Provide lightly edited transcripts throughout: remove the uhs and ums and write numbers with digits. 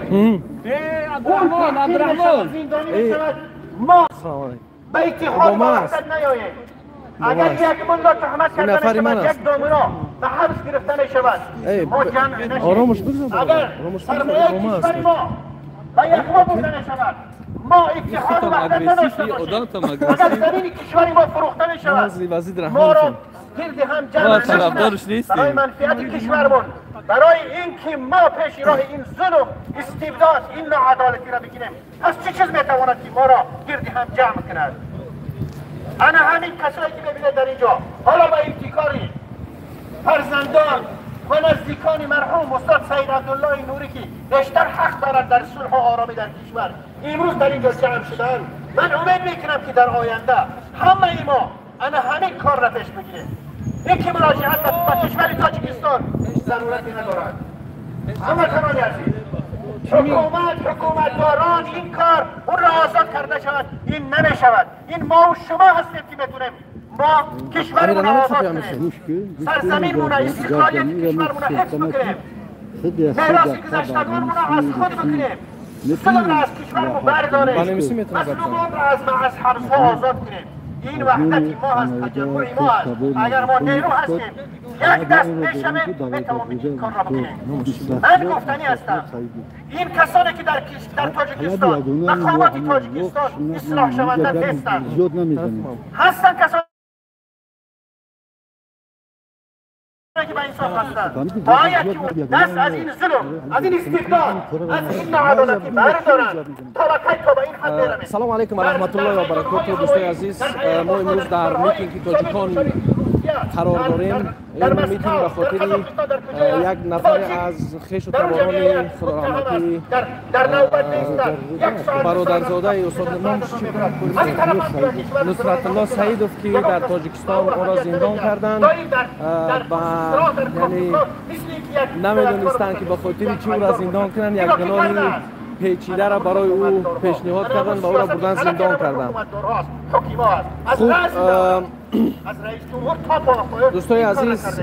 عبدالرحمن عبدالرحمن زندانی میشود. ما به اتحاد وحدت نیاییم. اگر یک ملا تهمت کرده شود، یک دامنا به حبس گرفته میشود، ما جمع نشیم. اگر سرمایه کشور ما به یغما برده نشود، ما اتحاد وحدت نداشته باشیم. اگر زمین کشور ما فروخته نشود، ما را گرد هم جمع نشیم برای منفعت کشورمون، برای اینکه ما پیش راه این ظلم، استبداد، این ناعدالتی را بگیریم. پس چه چیز میتواند که ما را گرد هم جمع کند؟ انا همین کسایی که میبینید در اینجا، حالا با ابتکاری فرزندان و نزدیکان مرحوم استاد سید عبدالله نوری که بیشتر حق دارد در صلح و آرامی در کشور، امروز در اینجا جمع شدن. من امید میکنم که در آینده همه ما انا همین کار را پیش بگیریم. اینکه مراجعت به کشور تاجیکستان ضرورتی ندارد. هموطنان عزیز، حکومتداران این کار اون را آزاد کرده شود، این نمی شود. این ما و شما هستیم که میتونیم ما کشورمون را آزاد کنیم، سرزمینمون را، استقلالیت کشورمون را حفظ بکنیم، میراث گذشتگانمون را از خود بکنیم، ظلم را از کشورمون برداریم، مظلومان را از حبس‌ها آزاد کنیم. این وحدت ما هست، تجمع ما هست. اگر ما نیرو هستیم، یک دست میشویم، میتوانیم این کار را بکنیم. من گفتنی هستم این کسانی که در تاجیکستان، مقامات تاجیکستان اصلاح شونده نیستند، هستند کسانی که به انصاف هستند. باید که دست از این ظلم، از این استبداد، از این ناعدالتی بردارند تا به این حد برویم. سلام علیکم و رحمت الله و برکاته. دوستای عزیز، ما امروز در میتینگ تاجیکان قرار داریم. این میتینگ به خاطر یک نفر از خویش و تباران خدا رحمتی برادرزاده استاد نصرت الله سعیدوف که در تاجیکستان او را زندان کردند و یعنی نمیدونستند که به خاطر چی او را زندان کنند. یک گناه پیچیده را برای او پیشنهاد کردند و او را بردن زندان کردند. خوب دوستای عزیز،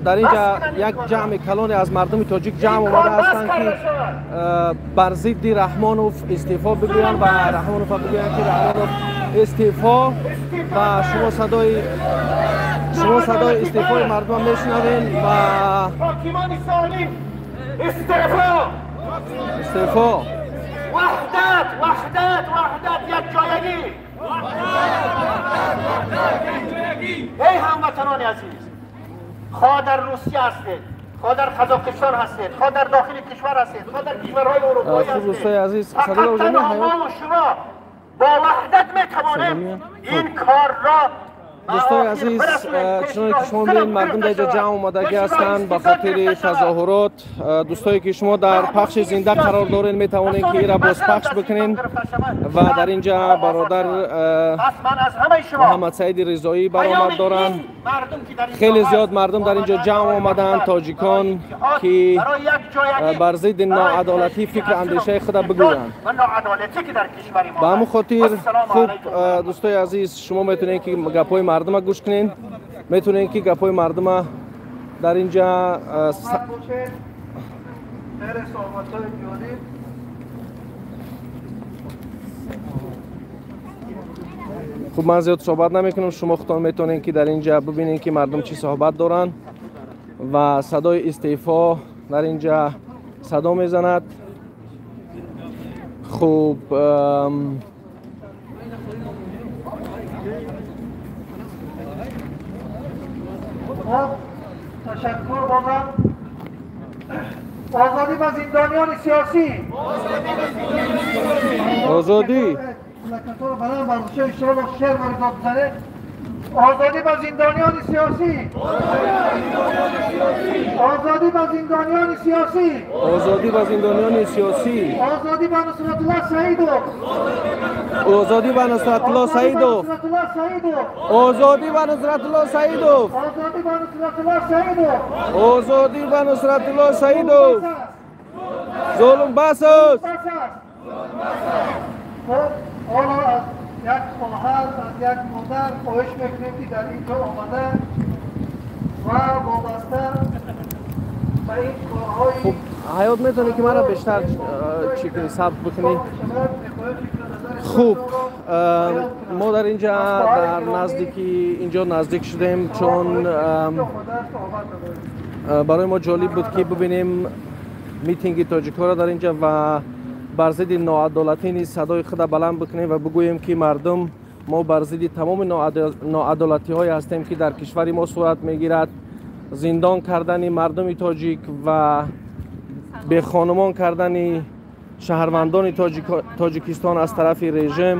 در اینجا یک جمع کلانی از مردم تاجیک جمع آمده هستند که بر ضد رحمانوف استعفا بگویند و رحمانوف بگویند که رحمانوف استعفا. و شما صدای استعفای مردم میشنوین و استعفا، استعفا، وحدت، وحدت، وحدت، یک جایگی. ای هموطنان عزیز، خواه در روسیه هستید، خواه در قزاقستان هستید، خواه در داخل کشور هستید، خواه در کشورهای اروپایی هستید، فقط تنها ما و شما با وحدت میتوانیم این کار را. دوستان عزیز، چنانکه که شما می‌بینید مردم در اینجا جمع آمدگی هستند به خاطر تظاهرات. دوستایی که شما در پخش زنده قرار دارین میتوانید که را باز پخش بکنین و در اینجا برادر محمد سعید رضایی برآمد دارند. خیلی زیاد مردم در اینجا جمع آمدند، تاجیکان که بر ضد ناعدالتی فکر اندیشه خود بگویند. به همون خاطر خوب دوستای عزیز، شما میتونید که گپای مردم گوش کنین، میتونین که گپای مردم در اینجا خب من زیاد صحبت نمیکنم، شما خودتان میتونین که در اینجا ببینین که مردم چی صحبت دارن و صدای استعفا در اینجا صدا میزند. خب تشکر بازم. آزادی و زندانیان سیاسی، آزادی آزادی به زندانیان سیاسی، آزادی به زندانیان سیاسی، آزادی به زندانیان سیاسی، آزادی به نصرت الله سعیدوف، آزادی به نصرت الله سعیدوف، آزادی به نصرت الله سعیدوف، آزادی به نصرت الله سعیدوف، آزادی به نصرت الله سعیدوف. ظلم بس است. حالا از یک خواهر، از یک مادر خواهش میکنیم که در اینجا آمده و وابسته به این کارهای خب Ҳаёт метавонӣ ки маро бештар чӣ кунӣ, сабт бикунӣ. Хуб, мо дар инҷа дар наздики инҷо наздик шудем, чун барои мо ҷолиб буд ки бибинем митинги тоҷикҳоро дар инҷа ва бар зидди ноадолатӣ низ садои худа баланд бикунем ва бигӯем ки мардум, мо бар зидди тамоми ноадолатиҳое ҳастем ки дар кишвари мо сурат мегирад. Зиндон кардани мардуми тоҷик ва бехонумон кардани шаҳрвандони Тоҷикистон аз тарафи режим.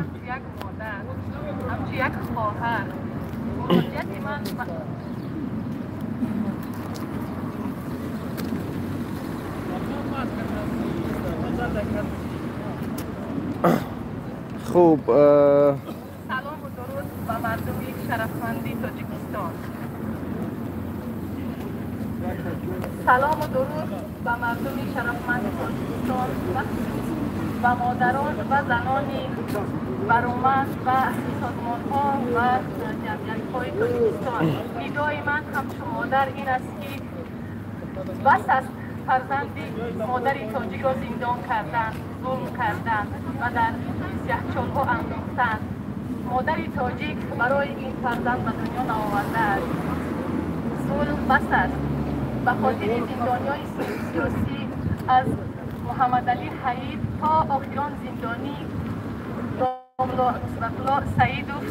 Хуб, салом ва дуруд ба мардуми шарафманди Тоҷикистон. Салом ва дуруд ба мардуми шарафманди Тоҷикистон, ба модарон ва занони бароманд ва созмонҳо ва ҷамъиятҳои Тоҷикистон. Нидои ман ҳамчун модар ин аст ки бас аст фарзанди модари тоҷикро зиндон кардан, зулм кардан ва дар сиёҳчолҳо андохтан. Модари тоҷик барои ин фарзанд ба дунё наовардааст. Зулм бас аст. Ба хотири зиндониҳои сиёсӣ аз Муҳаммадалӣ Ҳаид то охирон зиндонӣ Нусратулло Саидов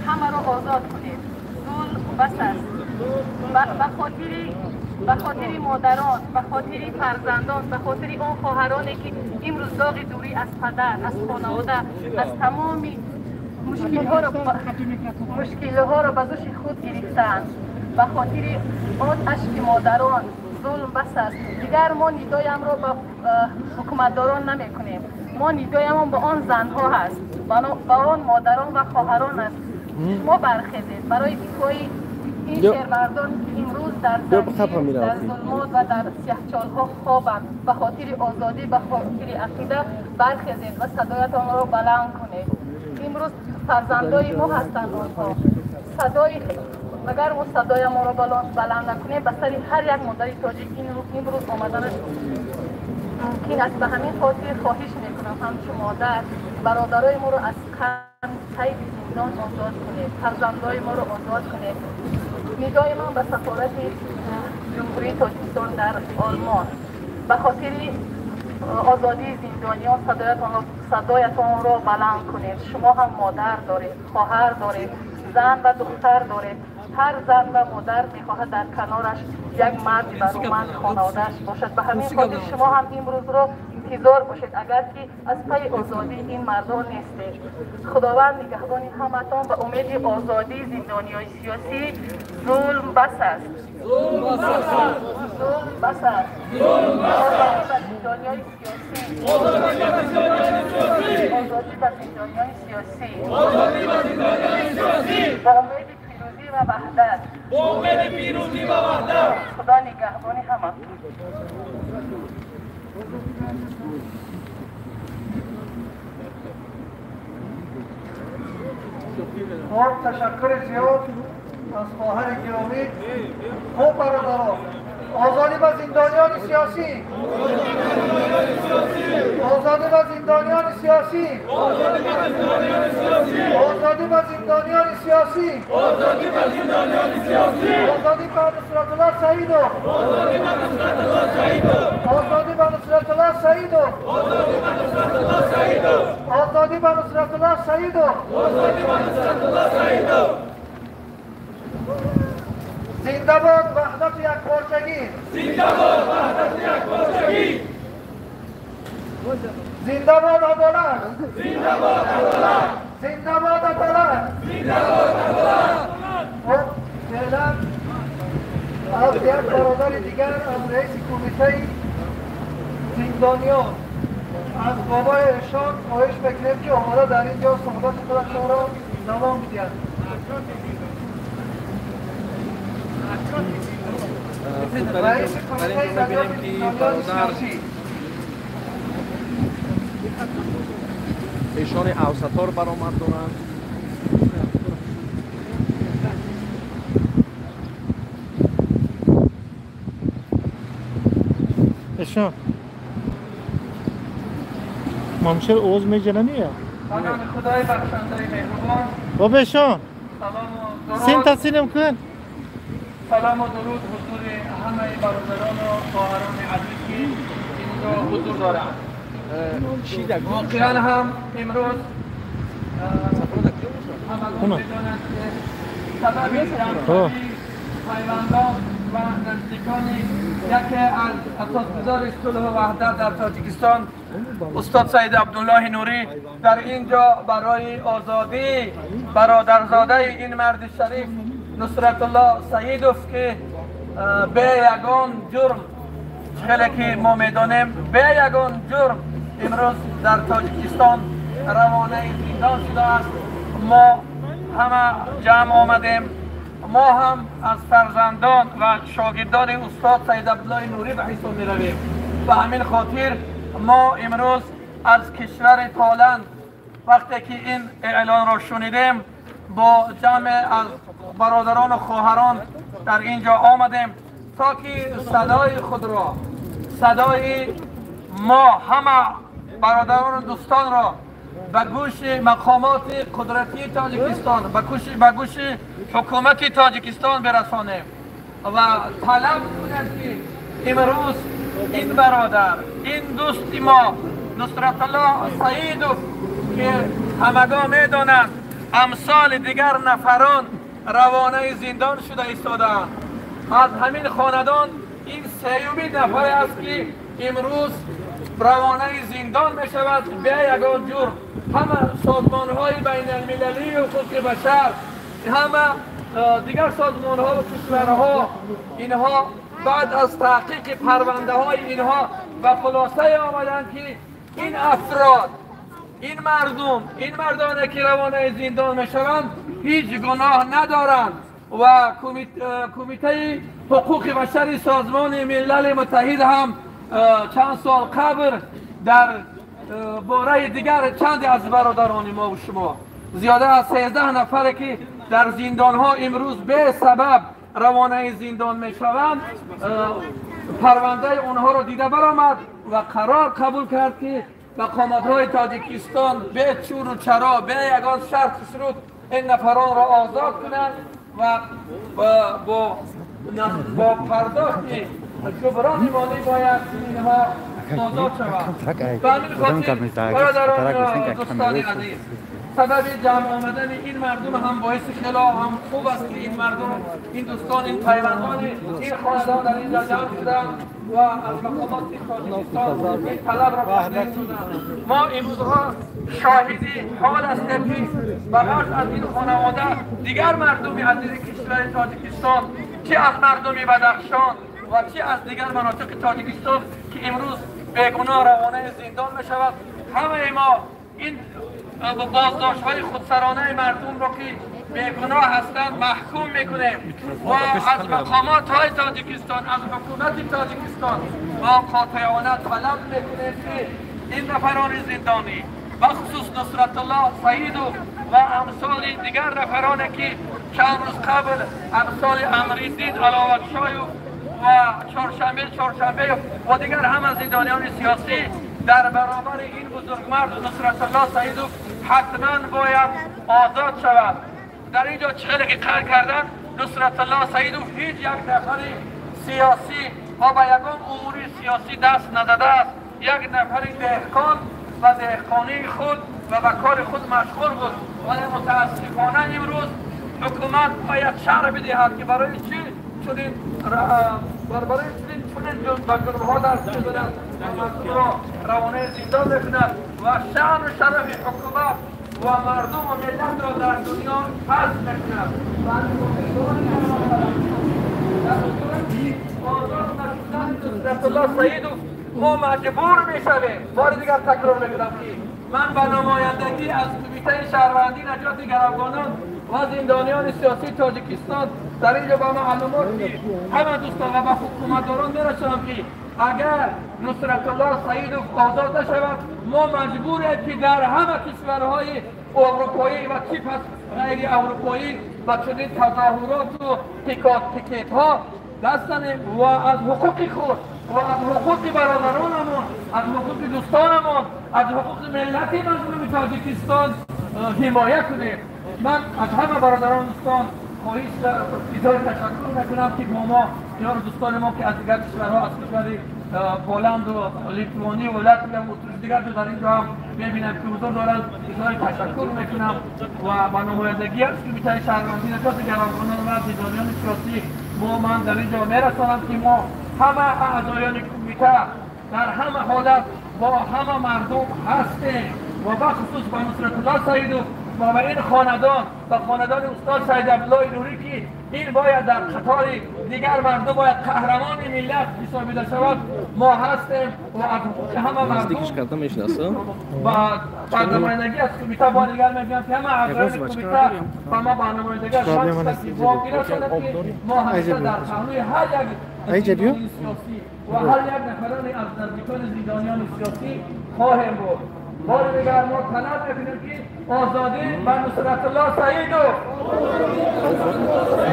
ҳамаро озод кунед. Зулм бас аст. Ба хотири модарон, ба хотири фарзандон, ба хотири он хоҳароне ки имрӯз доғи дурӣ аз падар, аз хонавода, аз тамоми мушкилиҳоро ба дӯши худ гирифтаанд, ба хотири он ашки модарон, зулм бас аст. Дигар мо нидоямро ба ҳукуматдорон намекунем. Мо нидоямон ба он занҳо ҳаст, ба он модарон ва хоҳарон аст. Шумо бархезед барои дифои ин шермардон ки имрӯз дар занҷир, дар зулмот ва дар сиёҳчолҳо хобанд. Ба хотири озодӣ, ба хотири ақида бархезед ва садоятонро баланд кунед. Имрӯз фарзандои мо ҳастанд онҳо. Садои агар мо садоямонро баланд накунем, ба сари ҳар як модари тоҷик имрӯз омаданаш мумкин аст. Ба ҳамин хотир хоҳиш мекунам ҳамчун модар, бародарои моро аз қайди зиндон озод кунед, фарзандои моро озод кунед. Нидои ман ба сафорати Ҷумҳурии Тоҷикистон дар Олмон ба хотири озодии зиндониён садоятонро баланд кунед. Шумо ҳам модар доред, хоҳар доред, зан ва духтар доред. Ҳар зан ва модар мехоҳад дар канораш як марди бароманд хонаводааш бошад. Ба ҳамин хотир шумо ҳам имрӯзро интизор бошед, агар ки аз пайи озодии ин мардон нестед. Худованд нигаҳбони ҳаматон. Ба умеди озодии зиндониҳои сиёсӣ. Зулм бас аст. Зулм бас аст. Озодӣ ба зиндониҳои сиёсӣ. Озодӣ ба зиндониҳои сиёсӣ. Ба умеди пирӯзӣ ва ваҳдат. Ба умеди пирӯзӣ ва ваҳдат. Худо нигаҳбони ҳаматон. Хуб, ташаккури зиёд аз хоҳари гиромӣ. Хуб, бародарон, озодӣ ба зиндониёни сиёсӣ, озодӣ ба зиндониёни сиёсӣ, озодӣ ба зиндониёни сиёсӣ, озодӣ ба Нусратулло Саидов, озодӣ ба Нусратулло Саидов, озодӣ ба Нусратулло Саидов, зинда бод ваҳдату якпорчагӣ, зинда бод ваҳдату якпорчагӣ, зинда бод адолат, зинда бод адолат, зинда бод адолат, зинда бод адолат. Хуб, феълан аз як бародари дигар, аз раиси кумитаи зиндониён, аз бобои Иршод хоҳиш мекунем ки омода дар ин ҷо суҳбати худашонро давом бидиҳанд. Дар инҷо мебинем ки бародар эшони авсатор баромад доранд. بشان مامشر اوز میجننیه سلام خدای بخشنده مهربان و بشان سلام و سین تسلیم کن. سلام و درود حضور همه برادران و خواهران عزیز که اینجا حضور دارند. واقعا هم امروز همگان می‌دانند که سبب جمع‌آوری پیوندان و نزدیکان یکی از اساسگذار صلح و وحدت در تاجیکستان استاد سید عبدالله نوری در اینجا برای آزادی برادرزاده این مرد شریف نصرت الله سعیدوف که به یگان جرم خیلی که ما میدانیم به یگان جرم امروز در تاجیکستان روانه زندان شده است. ما همه جمع آمدیم. ما هم از فرزندان و شاگردان استاد سید عبدالله نوری به حساب می رویم. به همین خاطر ما امروز از کشور تالند وقتی که این اعلان را شنیدیم با جمع از برادران و خواهران در اینجا آمدیم تا که صدای خود را، صدای ما همه برادران و دوستان را به گوش مقامات قدرتی تاجیکستان، به گوش حکومت تاجیکستان برسانیم و طلب کنیم که امروز این برادر، این دوست ما نصرت الله سعیدوف که همگان میدانند امثال دیگر نفران روانه زندان شده ایستاده‌اند، از همین خاندان این سیومین نفر است که امروز روانه زندان می شود به یگان جرم. همه سازمان های بین المللی حقوق بشر، همه دیگر سازمان ها و کشورها، اینها بعد از تحقیق پرونده های اینها و خلاصه آمدند که این افراد، این مردم، این مردانه که روانه زندان می شوند هیچ گناه ندارند و کمیته حقوق بشر سازمان ملل متحد هم چند سال قبل در باره دیگر چند از برادران ما و شما زیاده از 13 نفر که در زندان ها امروز به سبب روانه زندان می شوند پرونده اونها را دیده برآمد و قرار قبول کرد که مقامات های تاجیکستان به چون و چرا به یگان شرط شروط این نفران را آزاد کنند و با پرداخت جبران مالی باید اینها آزاد شوند. به همین خاطر برادران دوستان عزیز، سبب جمع آمدن این مردم هم باعث خیلی هم خوب است که این مردم، این دوستان، این پیوندان، این خاندان در اینجا جمع شدند و از مقامات تاجیکستان این طلب را کرده شدند. ما امروزها شاهدی حال هستیم که بخش از این خانواده دیگر مردمی از کشور تاجیکستان، چه از مردم بدخشان و چه از دیگر مناطق تاجیکستان که امروز بیگناه روانه زندان می شود. همه ما این بازداشت های خودسرانه مردم را که بیگناه هستند محکوم میکنیم و از مقامات های تاجیکستان، از حکومت تاجیکستان با قاطعانه طلب میکنیم که این نفران زندانی بخصوص نصرت الله سعیدوف و امثال دیگر نفران که چند روز قبل امثال امریدین علاوتشایف و چهارشنبه و دیگر هم زندانیان سیاسی در برابر این بزرگمرد نصرت الله سعیدوف حتما باید آزاد شود. در اینجا چه که قرار کردن نصرت الله سعیدوف هیچ یک نفر سیاسی و به یگان امور سیاسی دست نزده است. یک نفر دهقان و دهقانی خود و به کار خود مشغول بود، ولی متاسفانه امروز حکومت باید شرح بدهد که برای چی چنین به جرم‌ها دست می‌زند و مردم را روانه زندان می‌کند و شأن و شرف حکومت و مردم و ملت را در دنیا پس می‌کند. در صورت آزاد نشدن نصرت الله سعیدوف ما مجبور می‌شویم. بار دیگر تکرار می‌کنم که من به نمایندگی از کمیته شهروندی نجات گروگانان و زندانیان سیاسی تاجیکستان در اینجا به معلومات که همه دوستان و به حکومتداران میرسانم که اگر نصرت الله سعیدوف آزاد نشود ما مجبوریم که در همه کشورهای اروپایی و چی پس غیر اروپایی و چنین تظاهرات و پیکت ها دست زنیم و از حقوق خود و از حقوق برادرانمون، از حقوق دوستانمون، از حقوق ملت مظلوم تاجیکستان حمایت کنیم. من از همه برادران دوستان خواهش اظهار تشکر میکنم که با ما یار دوستان ما که از دیگر کشورها، از کشور پولند و لیتوانی و لاتویا و دیگر در اینجا هم میبینم که حضور دارند، اظهار تشکر میکنم و با نمایندگی از کمیته شهروندی نجات گروگانان و زندانیان سیاسی ما من در اینجا میرسانم که ما همه اعضایان کمیته در همه حالت با همه مردم هستیم و بخصوص با نصرت الله سعیدوف و این خاندان و خاندان استاد سید عبدالله نوری که این باید در قطار دیگر مردم باید قهرمان ملت حسابیده شود، ما هستیم و از حقوق همه مردم و با نمایندگی از کمیته با دیگر میگم که همه اعضای کمیته و ما با نمایندگی از که ما همیشه در پهلوی هر یک سیاسی و هر یک نفران از نزدیکان زندانیان سیاسی خواهیم بود. بار دیگر ما طلب میکنیم که آزادی به نصرت الله سعیدوف،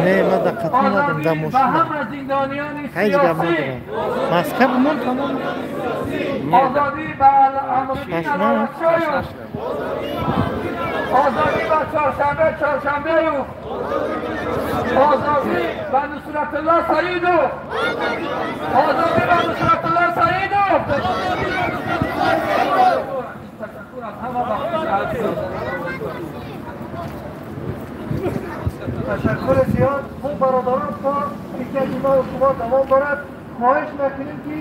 نه ما در قطعی ندارم در ماشین، به همه زندانیان سیاسی، آزادی به امرالدین عدالتشایف، آزادی به چهارشنبه چهارشنبه‌یوف، آزادی به نصرت الله سعیدوف، آزادی به نصرت الله سعیدوف. تشکر زیاد. خوب برادران تا پیکت ما و شما دوام دارد. خواهش میکنیم که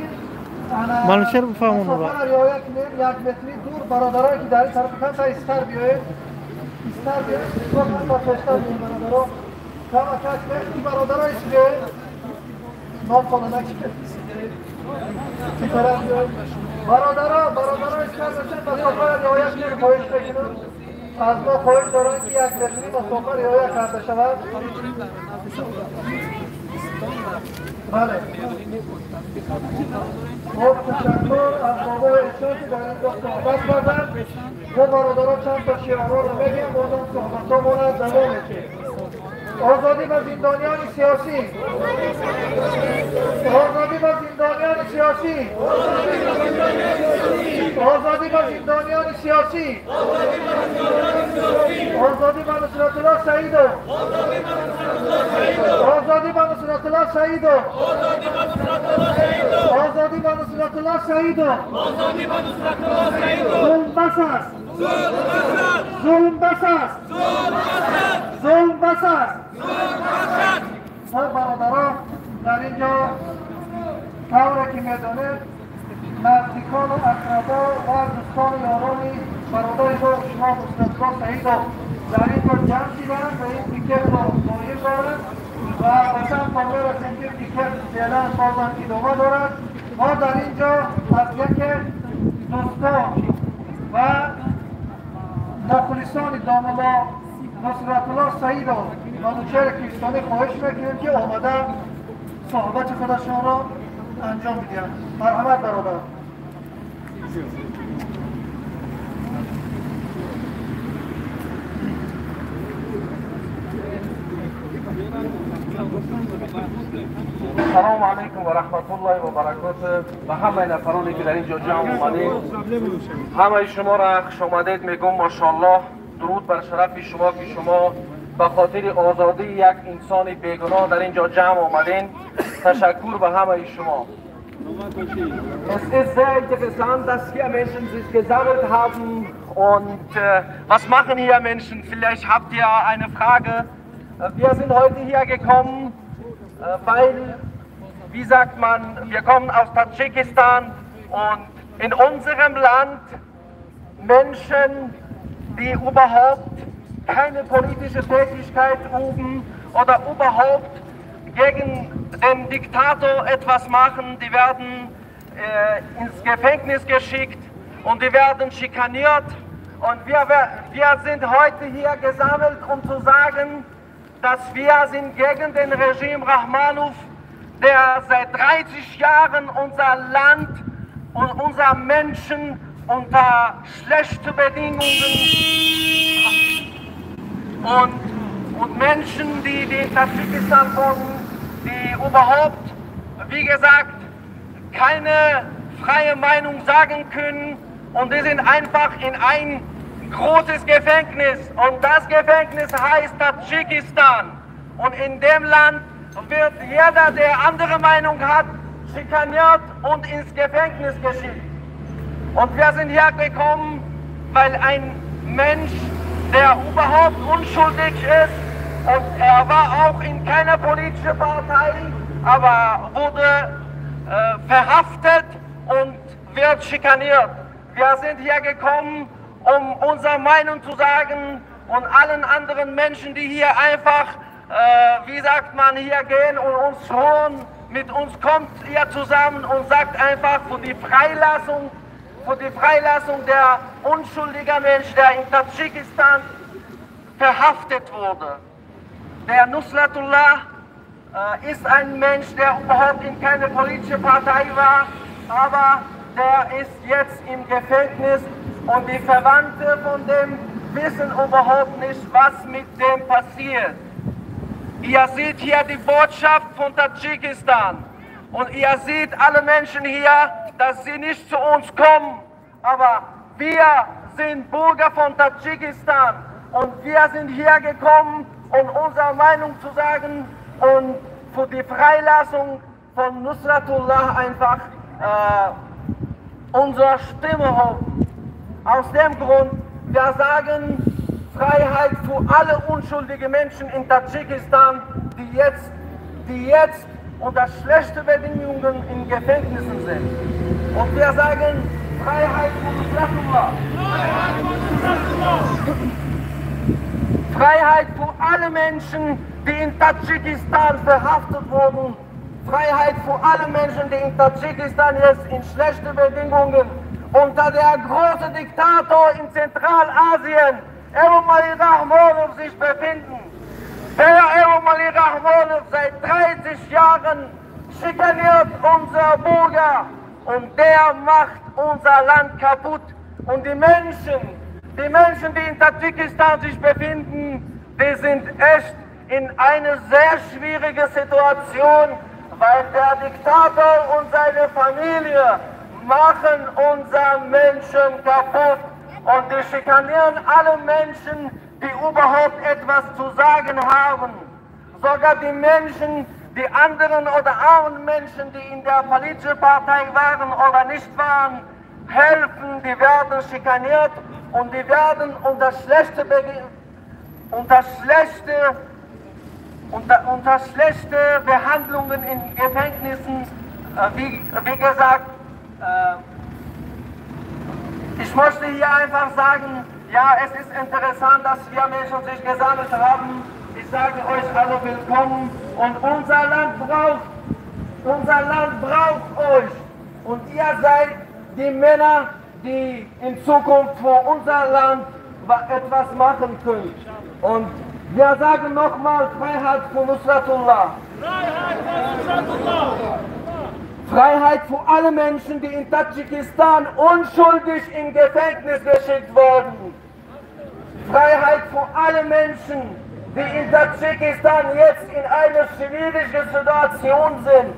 مسافه را رعایت کنیم، یک متری دور برادران که در این طرف کم تا ایستر بیایید، ایستر بیایید، شما کم تا پیشتر بیایید برادران، کم کم این برادران ایست بیایید، نام خانه نکشید این طرف بیایید برادران، برادران ایستر باشید، مسافه را رعایت کنیم. خواهش میکنیم از ما خواهش دارند که یک متری مسافه رعایت کرده شود. بله. خب تشکر از بابای احسان که در اینجا صحبت کردند. ما برادران چند تا شعارها رو بگیم، بازم صحبت‌هامون دوام میشه. آزادی به زندانیان سیاسی، آزادی به زندانیان سیاسی، آزادی به زندانیان سیاسی، آزادی به نصرت الله سعیدوف، آزادی به نصرت الله سعیدوف، آزادی به نصرت الله سعیدوف. ظلم بس است، ظلم بس است، ظلم بس است. ما برادران در اینجا طوری که میدانید نزدیکان و اقربا و دوستان و یاران برادر ما شما نصرت الله سعیدوف در اینجا جمع شدند و این پیکت را دایر دارند و به چند تا میرسیم که پیکت فعلا بازم ادامه دارد. ما در اینجا از یک دوستان و مخلصان داملا نصرت الله سعیدوف منوچهر کوهستانی خواهش میکنیم که آمده صحبت خودشان را انجام بدهند. مرحمت برادر. سلام علیکم و رحمت الله و برکاته به همه نفرانی که در اینجا جمع اومدید، همه شما را خوش آمدید میگم. ماشاءالله، درود بر شرف شما که شما به خاطر آزادی یک انسان بیگناه در اینجا جمع آمدین. تشکر به همه شما. Es ist sehr interessant, dass hier Menschen sich gesammelt haben und was machen hier Menschen? Vielleicht habt ihr eine Frage. Wir sind heute hier gekommen, weil, wie sagt man, wir kommen aus Tadschikistan und in unserem Land Menschen, die überhaupt keine politische Tätigkeit üben oder überhaupt gegen den Diktator etwas machen, die werden ins Gefängnis geschickt und die werden schikaniert. Und wir sind heute hier gesammelt, um zu sagen, dass wir sind gegen den Regime Rahmanov, der seit 30 Jahren unser Land und unser Menschen unter schlechten Bedingungen und Menschen, die in Tadschikistan wohnen, die überhaupt, wie gesagt, keine freie Meinung sagen können und die sind einfach in ein großes Gefängnis und das Gefängnis heißt Tadschikistan und in dem Land wird jeder, der andere Meinung hat, schikaniert und ins Gefängnis geschickt. Und wir sind hier gekommen, weil ein Mensch, der überhaupt unschuldig ist und er war auch in keiner politischen Partei, aber wurde verhaftet und wird schikaniert. Wir sind hier gekommen, um unsere Meinung zu sagen und allen anderen Menschen, die hier einfach, wie sagt man, hier gehen und uns hören, mit uns kommt ihr zusammen und sagt einfach für die Freilassung der unschuldigen Mensch, der in Tadschikistan verhaftet wurde. Der Nusratullah ist ein Mensch, der überhaupt in keiner politischen Partei war, aber der ist jetzt im Gefängnis und die Verwandten von dem wissen überhaupt nicht, was mit dem passiert. Ihr seht hier die Botschaft von Tadschikistan und ihr seht alle Menschen hier, dass sie nicht zu uns kommen, aber wir sind Bürger von Tadschikistan und wir sind hier gekommen, um unsere Meinung zu sagen und für die Freilassung von Nusratullah einfach unsere Stimme hoben. Aus dem Grund, wir sagen Freiheit für alle unschuldigen Menschen in Tadschikistan, die jetzt unter schlechten Bedingungen in Gefängnissen sind. Und wir sagen Freiheit für Nusratullah. Freiheit für Nusratullah. Freiheit für alle Menschen, die in Tadschikistan verhaftet wurden. Freiheit für alle Menschen, die in Tadschikistan jetzt in schlechten Bedingungen unter der großen Diktator in Zentralasien, Emomali Rahmonov, sich befinden. Der Emomali Rahmonov seit 30 Jahren schikaniert unser Bürger und der macht unser Land kaputt. Und die Menschen, die in Tadschikistan sich befinden, die sind echt in eine sehr schwierige Situation, weil der Diktator und seine Familie machen unser Menschen kaputt und die schikanieren alle Menschen, die überhaupt etwas zu sagen haben. Sogar die Menschen, die anderen oder armen Menschen, die in der politischen Partei waren oder nicht waren, helfen, die werden schikaniert und die werden unter schlechte Behandlungen in Gefängnissen, wie gesagt, ich möchte hier einfach sagen, ja, es ist interessant, dass wir Menschen sich gesammelt haben. Ich sage euch alle willkommen und unser Land braucht euch. Und ihr seid die Männer, die in Zukunft für unser Land etwas machen können. Und wir sagen nochmal Freiheit für Nusratullah. Freiheit für Nusratullah. Freiheit für alle Menschen, die in Tadschikistan unschuldig in Gefängnis geschickt wurden. Freiheit für alle Menschen, die in Tadschikistan jetzt in einer schwierigen Situation sind.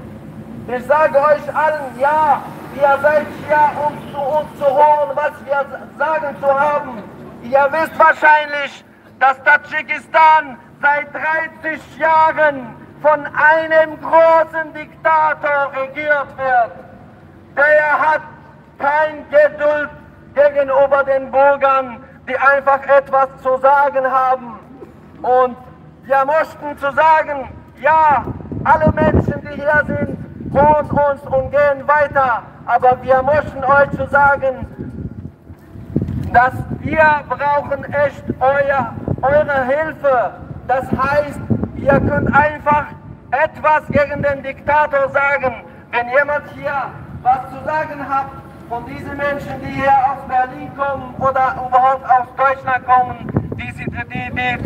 Ich sage euch allen, ja, ihr seid hier, um zu uns zu hören, was wir sagen zu haben. Ihr wisst wahrscheinlich, dass Tadschikistan seit 30 Jahren von einem großen Diktator regiert wird. Der hat kein Geduld gegenüber den Bürgern, die einfach etwas zu sagen haben. Und wir möchten zu sagen, ja, alle Menschen, die hier sind, hören uns und gehen weiter. Aber wir möchten euch zu sagen, dass wir brauchen echt eure Hilfe. Das heißt, ihr könnt einfach etwas gegen den Diktator sagen. Wenn jemand hier was zu sagen hat von diesen Menschen, die hier aus Berlin kommen oder überhaupt aus Deutschland kommen, die die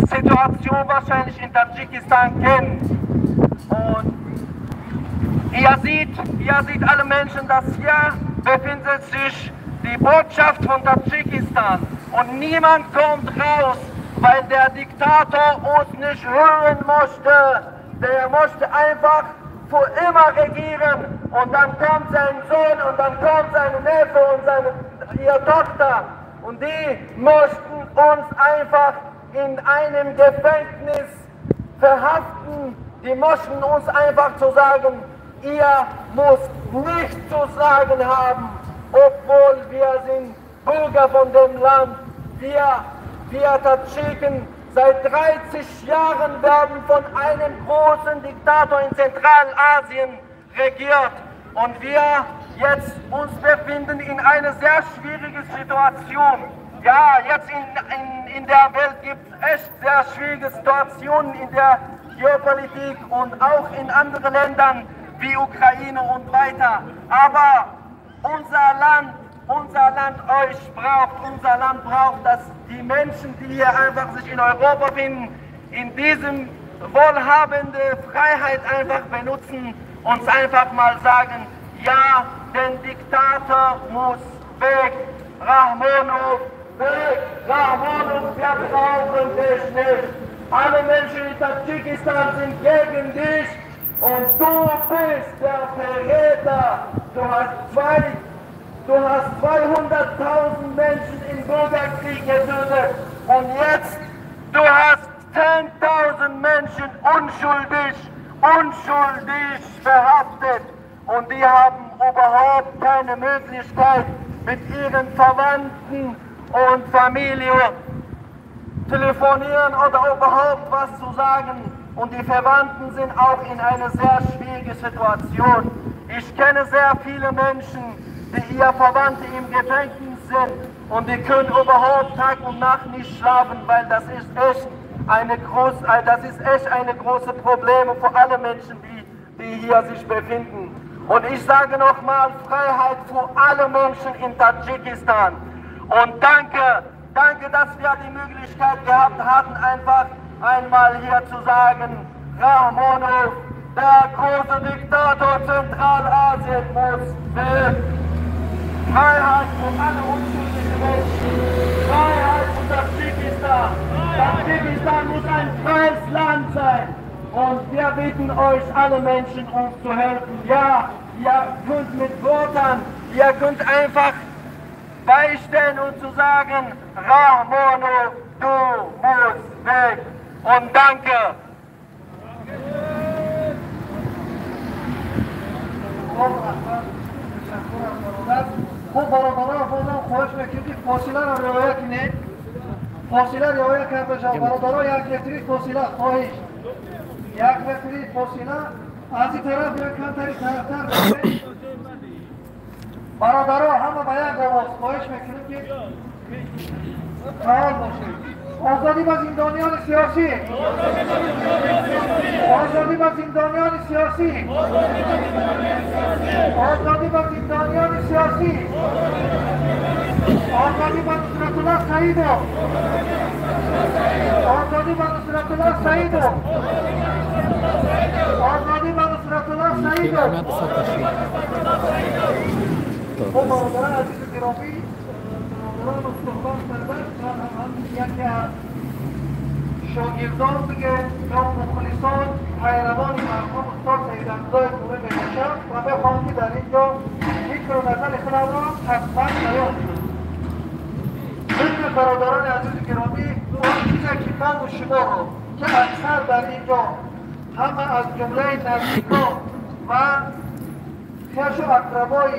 Situation wahrscheinlich in Tadschikistan kennen. Und ihr seht alle Menschen, dass hier befindet sich die Botschaft von Tadschikistan und niemand kommt raus, weil der Diktator uns nicht hören möchte. Der möchte einfach für immer regieren Und dann kommt sein Sohn und dann kommt seine Neffe und ihre Tochter. Und die möchten uns einfach in einem Gefängnis verhaften. Die möchten uns einfach zu sagen, ihr müsst nichts zu sagen haben, obwohl wir sind Bürger von dem Land. Wir Tadschiken seit 30 Jahren werden von einem großen Diktator in Zentralasien regiert. Und wir jetzt uns befinden in einer sehr schwierigen Situation. Ja, jetzt in der Welt gibt es echt sehr schwierige Situationen in der Geopolitik und auch in anderen Ländern wie Ukraine und weiter. Aber unser Land euch braucht, unser Land braucht, dass die Menschen, die hier einfach sich in Europa finden, in diesem wohlhabende Freiheit einfach benutzen, uns einfach mal sagen, ja, den Diktator muss weg, Rahmonov weg, Rahmonov, wir brauchen dich nicht. Alle Menschen in Tadschikistan sind gegen dich und du bist der Verräter. Du hast 200.000 Menschen im Bürgerkrieg getötet und jetzt, du hast 10.000 Menschen unschuldig verhaftet und die haben überhaupt keine Möglichkeit, mit ihren Verwandten und Familie telefonieren oder überhaupt was zu sagen. Und die Verwandten sind auch in einer sehr schwierigen Situation. Ich kenne sehr viele Menschen, die ihr Verwandte im Gefängnis sind und die können überhaupt Tag und Nacht nicht schlafen, weil das ist echt eine große Probleme für alle Menschen, die hier sich befinden. Und ich sage nochmal, Freiheit für alle Menschen in Tadschikistan. Und danke, dass wir die Möglichkeit gehabt hatten, einfach einmal hier zu sagen, Rahmonov, der große Diktator Zentralasien muss weg. Freiheit für alle unschuldigen Menschen. Freiheit für Tadschikistan. Tadschikistan muss ein freies Land sein. Und wir bitten euch, alle Menschen, uns zu helfen. Ja, ihr könnt mit Wörtern, ihr könnt einfach beistehen und zu sagen, Rahmonov, du musst weg. Und danke. خب برادران بازم خواهش میکنیم که فاصله را رعایت کنید. فاصله رعایت کرده شود. برادران یک متری فاصله خواهش. یک متری فاصله از این طرف یا کمتری طرفتر باشید. برادران همه به یک آواز خواهش میکنیم که فعال باشید. آزادی با زندانیان سیاسی. آزادی با زندانیان سیاسی. آزادی با زندانیان سیاسی. آزادی با نصرت الله سعیدوف. آزادی با نصرت الله سعیدوف. آزادی با نصرت الله سعیدوف. خب برادران عزیز گرامی، برادران استقبال کردن هم یکی از شاگردان دیگه یا مخلصان پیروان مرحوم استاد سید عبدالله نوری میباشند و بخوام که در اینجا فکر و نظر خود را حتما بیان کنم. ضمن برادران عزیز گرامی، آن چیزی که من و شما را که اکثر در اینجا همه از جمله نزدیکان و خویش و اقربای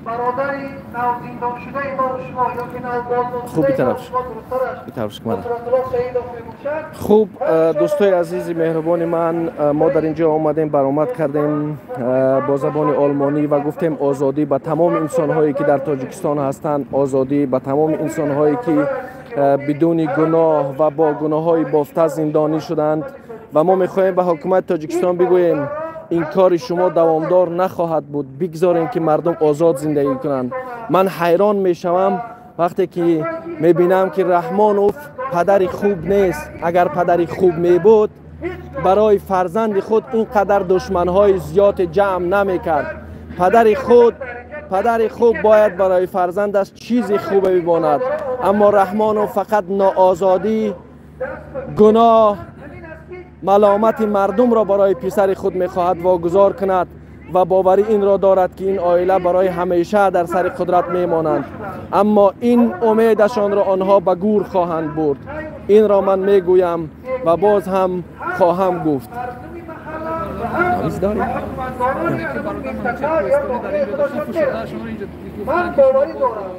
برادری نوزندان شده ما و شما یا که خوب خوب دوستای عزیز مهربان من، ما در اینجا آمدیم برآمد کردیم با زبان آلمانی و گفتیم آزادی به تمام انسان‌هایی که در تاجیکستان هستند، آزادی به تمام انسان‌هایی که بدون گناه و با گناه‌های بافته زندانی شدند و ما می‌خواهیم به حکومت تاجیکستان بگوییم این کار شما دوامدار نخواهد بود. بگذاریم که مردم آزاد زندگی کنند. من حیران میشوم وقتی که میبینم که رحمانوف پدر خوب نیست. اگر پدر خوب میبود برای فرزند خود اینقدر دشمنهای زیاد جمع نمیکرد. پدر خوب باید برای فرزندش چیزی خوب بباند، اما رحمانوف فقط ناآزادی، گناه، ملامت مردم را برای پسر خود میخواهد واگذار کند و باوری این را دارد که این عائله برای همیشه در سر قدرت میمانند، اما این امیدشان را آنها به گور خواهند برد. این را من میگویم و باز هم خواهم گفت. من باوری دارم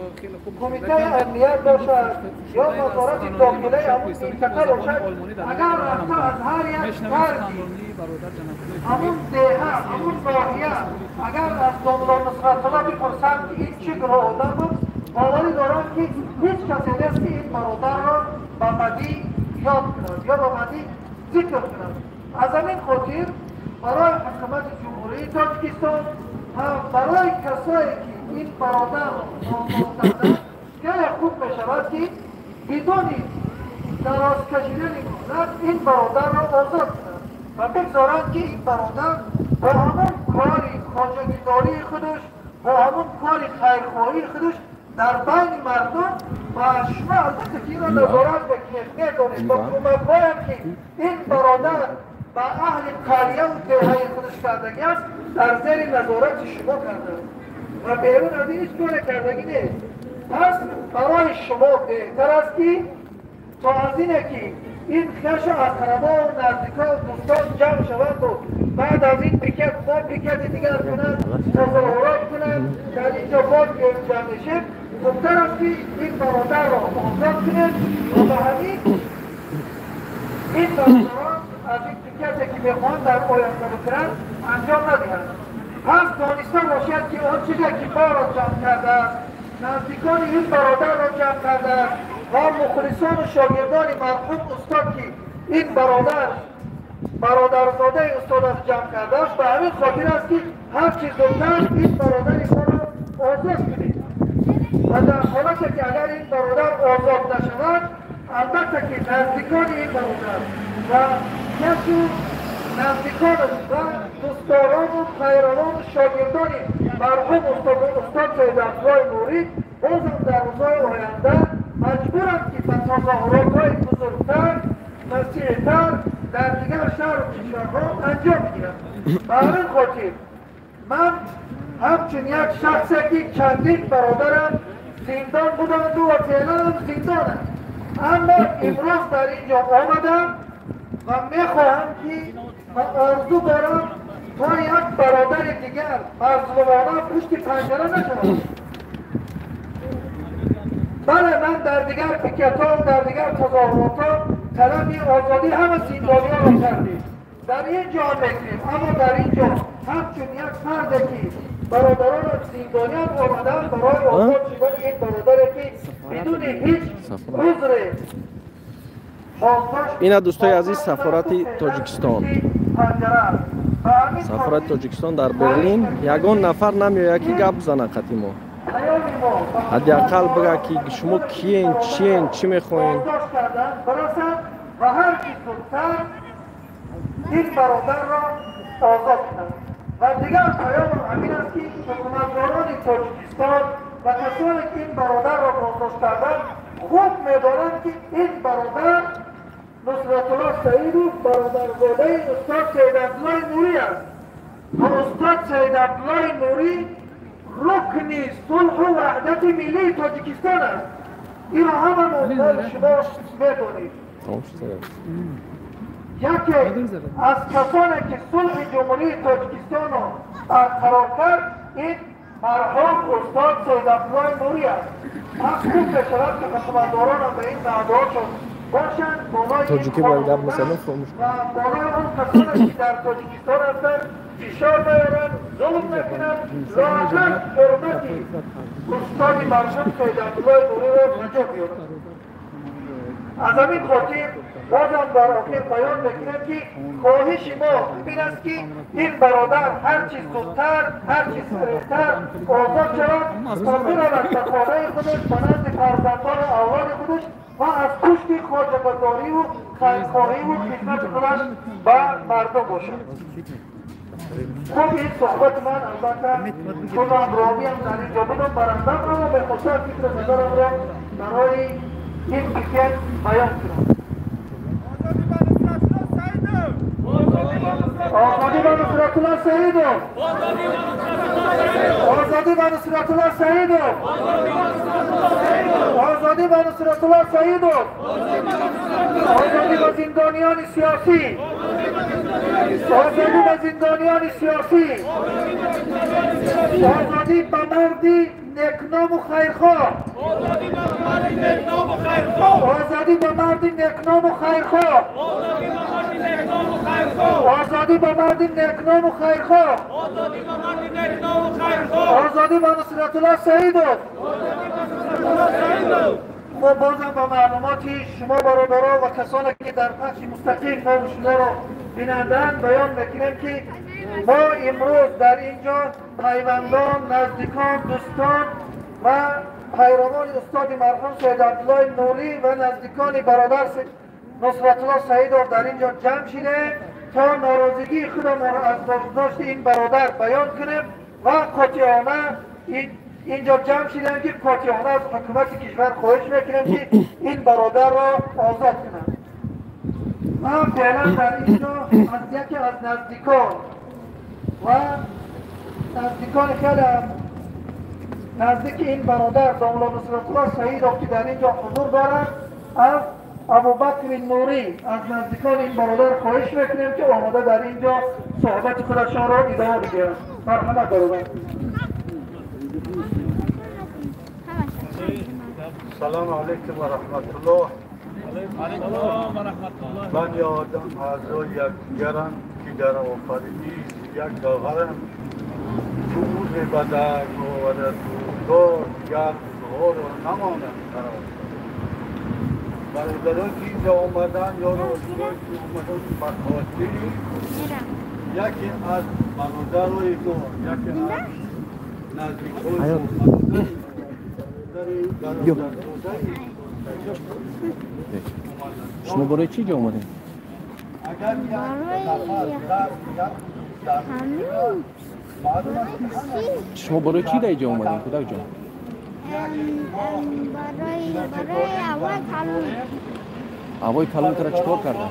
کمیته امنیت باشد یا نظارت داخلی همون منطقه باشد، اگر رفته از هر یک فردی همون دهه همون ناحیه اگر از داملا نصرت‌الله بپرسند که این چه گروه آدم بود، باوری دارم که هیچ کسی نیست که این برادر را به بدی یاد کند یا به بدی ذکر کند. از همین خاطر برای حکومت جمهوری تاجیکستان هم برای کسایی که این برادر را آزاد کردند خیلی خوب میشود که بدون دراز کشیدن مهلت این برادر را آزاد کنند و بگذارند که این برادر با همون کار خواجگیداری خودش، با همون کار خیرخواهی خودش در بین مردم و شما البته که این را نظارت بکنید میدانید با کمک هایم که این برادر به اهل قریه و دهه خودش کردگی است در زیر نظارت شما کرده و بیرون از این هیچ کار کردگی نیست. پس برای شما بهتر است که تا از اینه که این خش اقربا و نزدیکا و دوستان جمع شوند و بعد از این پیکت با پیکت دیگر کنند، تظاهرات کنند، در اینجا باز جمع شد، خوبتر است که این برادر را آزاد کنند و به همین این برادران از این پیکتی که میخواهند در آینده بکنند انجام ندهند. پس دانسته باشد که آن چیزی که ما را جمع کرده است، نزدیکان این برادر را جمع کرده است و مخلصان و شاگردان مرحوم استاد که این برادر برادرزاده استاد را جمع کرده است، به همین خاطر است که هر چیز زودتر این برادر ما را آزاد کنید و در حالت که اگر این برادر آزاد نشود، البته که نزدیکان این برادر و کسی نزدیکان و دوستداران و پیروان و شاگردان مرحوم استاد سید عبدالله نوری بازم در روزهای آینده مجبورند که به تظاهرات‌های بزرگتر، وسیع‌تر در دیگر شهر و کشورها انجام بگیرند. به همین خاطر من همچون یک شخصی که چندین برادرم زندان بودند و فعلا هم زندانند، اما امروز در اینجا آمدم و میخواهم که و آرزو دارم تا یک برادر دیگر مظلومانه پشت پنجره نشود. بله، من در دیگر پیکت ها و در دیگر تظاهرات ها طلب آزادی همه زندانی ها را کردیم، در اینجا میکنیم، اما در اینجا همچون یک فرد که برادران زندانی هم آمدن برای آزاد شدن این برادر که بدون هیچ عذر. اینا دوستای عزیز، سفارت تاجیکستان، سفارت تاجیکستان در برلین یگان نفر نمیآید که گپ زنه قطی ما، حداقل بگه که شما کیین، چیین، چی میخواین. و هر کی زودتر این برادر را آزاد کنند. و دیگر پیام همین است که حکومتداران تاجیکستان و کسانی که این برادر را بازداشت کردند خوب میدانند که این برادر نصرت‌الله سعیدوف برادرزاده استاد سید عبدالله نوری است و استاد سید عبدالله نوری رکن صلح و وحدت ملی تاجیکستان است. این را همه شما میدانید. یکی از کسانی که صلح جمهوری تاجیکستان را برقرار کرد این مرحوم استاد سید عبدالله نوری است. پس خوب میشود که حکومتداران هم به این وعده‌هاشون باشند، بالای تاجیکی باید گپ مثلا فراموش و بالای آن کسانی که در تاجیکستان هستند فشار نیارند، ظلم نکنند، لااقل حرمت استاد مرحوم سید عبدالله نوری را به جا بیاورند. از همین خاطر بازم در آخر بیان میکنم که خواهش ما این است که این برادر هر چیز زودتر، هر چیز سریعتر آزاد شود تا برود به خانه خودش، به نزد فرزندان و اولاد خودش و از پشت خواجه‌گداری و خیرخواهی و خدمت خودش به مردم باشد. خب این صحبت من البته خودم راوی هم در اینجا بودم، برندم اما میخواستم فکر نظرم را برای این پیکت بیان کنم. آزادی با نصرت‌الله نصرت‌الله سعیدوف. آزادی به نصرت‌الله سعیدوف. آزادی به نصرت‌الله سعیدوف. آزادی به زندانیان سیاسی. آزادی به زندانیان سیاسی. آزادی به مردی نیکنام و خیرخواه. آزادی به مردی نیکنام و خیرخواه. آزادی به مردی نیکنام و خیرخواه. آزادی به نصرت‌الله سعیدوف. ما بازم با معلوماتی شما برادران و کسانی که در پخش مستقیم ما و شما را بینندند بیان میکنیم که ما امروز در اینجا پیوندان، نزدیکان، دوستان و پیروان استاد مرحوم سید عبدالله نوری و نزدیکان برادر نصرت‌الله سعیدوف در اینجا جمع شدیم تا ناراضگی خودمان را از بازداشت این برادر بیان کنیم و قاطعانه اینجا جمع شدیم که قاطعانه از حکومت کشور خواهش میکنیم که این برادر را آزاد کنند. من فعلا در اینجا از یکی از نزدیکان و نزدیکان خیلی نزدیک این برادر داملا نصرت‌الله سعیدوف که در اینجا حضور دارد، از ابوبکر نوری از نزدیکان این برادر خواهش میکنیم که آماده در اینجا صحبت خودشان را ادامه بدهند. مرحمت برادر. سلام علیکم و رحمت الله. من یادم اعضای یکدیگرم که در آفرینی یک داغرم روز بدک آورد روزگار دیگر روزها را نماند قرار. برادران که اینجا آمدن یا روزگار که آمدن به خاطر یکی از برادرای ما، یکی از نزدیکای ما، شما برای چی جا اومدین؟ شما برای چی در اینجا اومدین کودک جان؟ برای هوای کلون. هوای کلون ترا چیکار کردن؟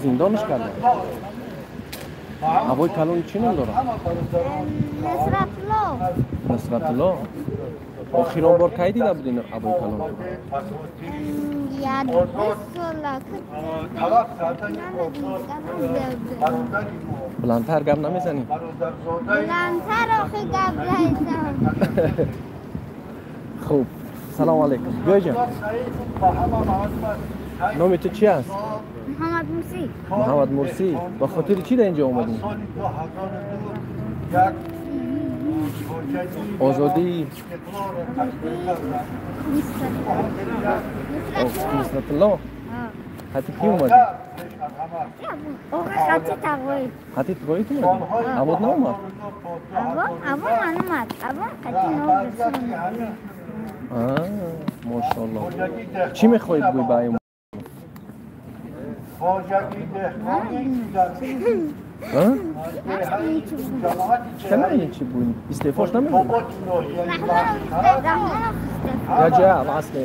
زندانش کردن. هوای کلون چی نام داره؟ نصرت‌الله. نصرت‌الله. آخرین بار کی دیده بودین هوای کلون؟ بلندتر گپ نمیزنی؟ بلندتر آخه گپ نمیزنم. خوب، سلام علیکم. بیا جان. نام تو چی است؟ محمد مرسی. محمد مرسی. با خاطر چی در اینجا اومدین؟ آزادی نصرت‌الله. خطی کی اومدی؟ خطی تقوی. خطی تقوی تو اومدی؟ عباد ناومد؟ عباد نومد. عباد خطی نومد. ماشاءالله. چی میخواید بگوی به ایمان؟ چرا چی بود؟ استعفاش نمیدی؟ یا جا اصلا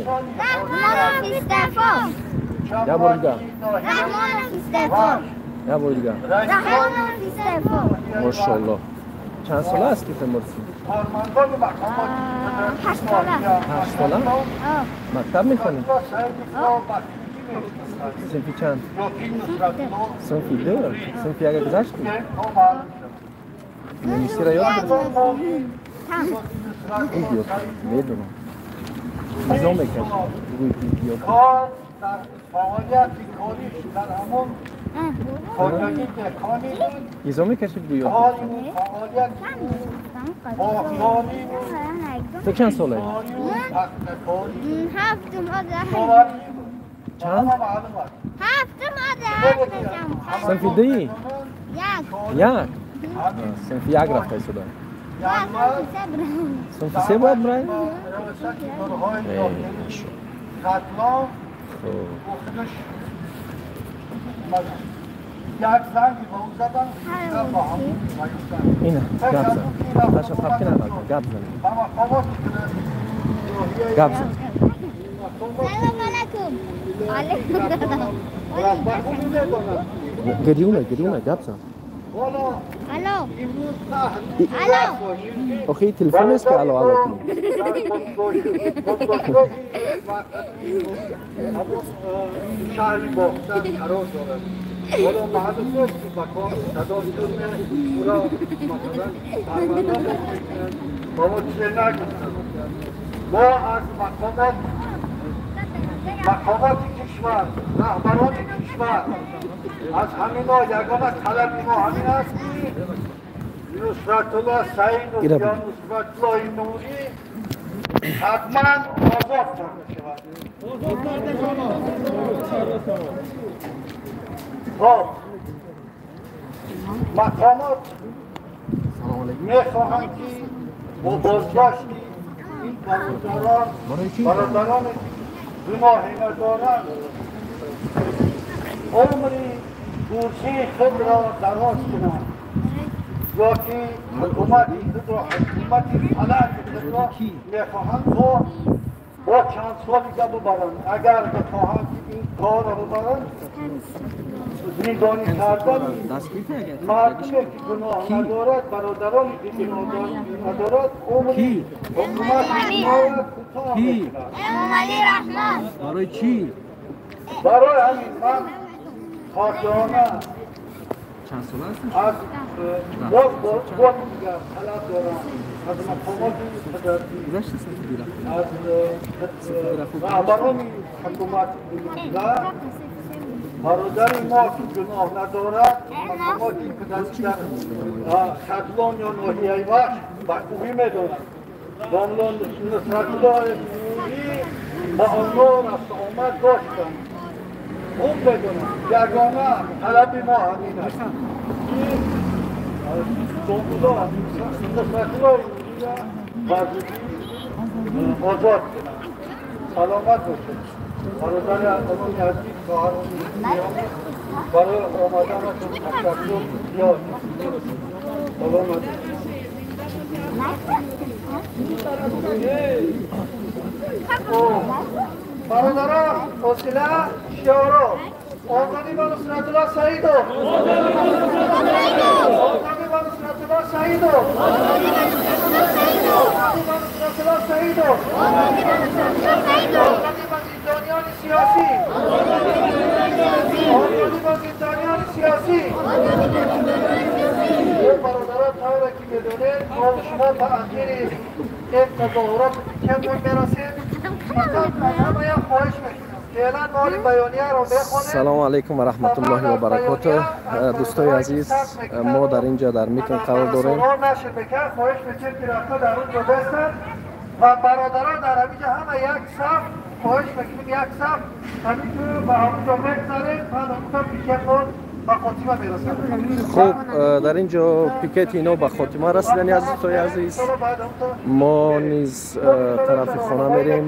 یا بار دیگه، یا بار دیگه. ماشاءالله. چند ساله هستی تو مرسی؟ 8 ساله. 8 ساله؟ مکتب میخوانی؟ صنفی چند؟ صنفی 2. صنفی 1 گذشتی؟ نمیسی را یاد گرفتی؟ این بیاد میدونم ایزا میکشی بگوی بیاد ایزا میکشی بگوی یاد. تو چند ساله؟ 7. چند؟ 7. صنفی 2؟ 1. صنفی 1 رفته شده. صنفی 3 باید برای؟ اینه گپ زن. بچه پپکی نبرد. گپ زن. گپ زن. سلام علیکم. Алейкум. Алейкум. Гирюна, гирюна, гап зан. Алло. Алло. Охи телефон нест ки алло алло кунӣ. Шаҳри Бохтар қарор дорад. Ҳоло маълум нест ки ба кор садо шуд, ӯро масалан парванда ба мо чизе нагуфтанд. Мо аз мақомоти кишвар, раҳбарони кишвар, аз ҳамино ягона талаби мо ҳамин аст ки Нусратулло Саидов ё Нусратуллои Нурӣ ҳатман озод карда шавад. Хоб, мақомот мехоҳанд ки бо боздошти ин бародароне ки гуноҳе надоранд умри курсии худро дароз кунанд ё ки ҳукумати худро, ҳукумати фалаки худро мехоҳанд то бо чанд соли дига бубаранд. Агар бихоҳанд ки ин корро бубаранд, зиндонӣ кардани мардуме ки гуноҳ надорад, бародароне ки гуноҳ надорад, умри ҳукумати шуморо кӯтоҳ мекунад. Барои чӣ? Барои ҳамин ман хотирона аз боз дигар талаб дорам аз мақомоти қудратӣ, аз раҳбарони ҳукумат ва бародари мо ки гуноҳ надорад, мақомоти қудратӣ дар Хатлон ё ноҳияи Вахш ба хубӣ медонанд. Домло Нусратуллои Нурӣ ба онҳо рафтуомад доштанд, хуб медонанд. Ягона талаби мо ҳамин аст ки домло Нусратуллои Нурӣро ба зудӣ озод кунанд. Саломат бошед. Бародари азиз, хоҳарони гиромӣ, барои омаданатон ташаккур зиёд. Саломат. Бародарон, фосила шиоро. Озодӣ ба Нусратулло Саидов. Озодӣ ба Нусратулло Саидов. Озодӣ ба Нусратулло Саидов. Озодӣ ба зиндониёни сиёсӣ. Озодӣ ба зиндониёни сиёсӣ. Бародарон, тавре ки медонед, мо шумо ба ахири ин тазоҳурот пикетмон мерасем. Фақат аз ҳамаям хоҳиш мекунам, феълан моли баёнияро бехонем. Салому алайкум ва раҳматуллоҳи ва баракоту. Дӯстои азиз, мо дар ин ҷо дар митинг қарор дорем. Нашр мекард, хоҳиш мекунем ки рафта дар он ҷо бестанд ва бародарон дар ҳамин ҷо ҳама як саф, хоҳиш мекунем як саф ҳамин ҷо ба ҳамон ҷо бегзарем, баъд ҳамон пикетмон ба хотима мерасад. Хуб, дар ин ҷо пикети ино ба хотима расидани аз дӯстои азиз. Мо низ тарафи хона мерем.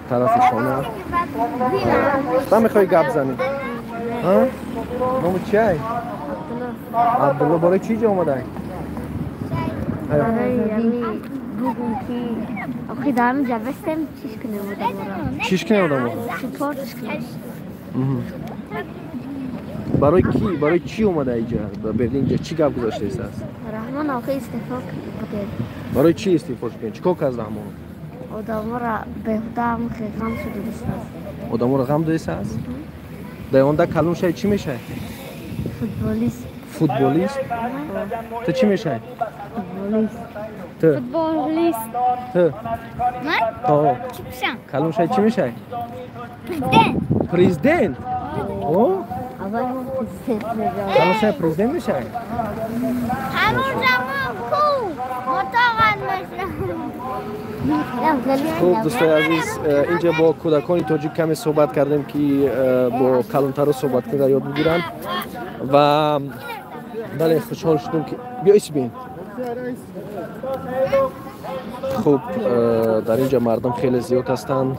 Тарафи хона. Та мехоҳӣ гап занӣ? Номи чи ай? Абдулло. Барои чӣ ҷо омадай? Бугум ки охи дар ҳамин ҷо бестем, чиш кунем одаморо. Чиш кунем одаморо? Супортш кунем. Барои ки, барои чӣ омада иҷа? Ба Берлин ҷа чӣ гап гузоштааст аст? Раҳмон охи истеъфо кунед. Барои чӣ истеъфо кунед? Чӣ кор кард Раҳмон? Одаморо беҳуда ҳам ғам шудааст. Одаморо ғам додааст? Дар онда калон шай чӣ мешавад? Футболист. Футболист? Ту чӣ мешавӣ? Футболист. Ту? Футболист. Ту? Ман? Ҳо. Чӣ бишам? Калон шай чӣ мешавӣ? Президент. Президент? О? Аввал мо президент мешавем. Калон шай президент мешавӣ? Ҳамон замон ку мотоған мешавам. Хуб, дӯстои азиз, инҷа бо кӯдакони тоҷик каме суҳбат кардем ки бо калонтаро суҳбат кунда ёд бигиранд ва бале, хушҳол шудем ки биё исбин. Хуб, дар инҷа мардум хеле зиёд ҳастанд.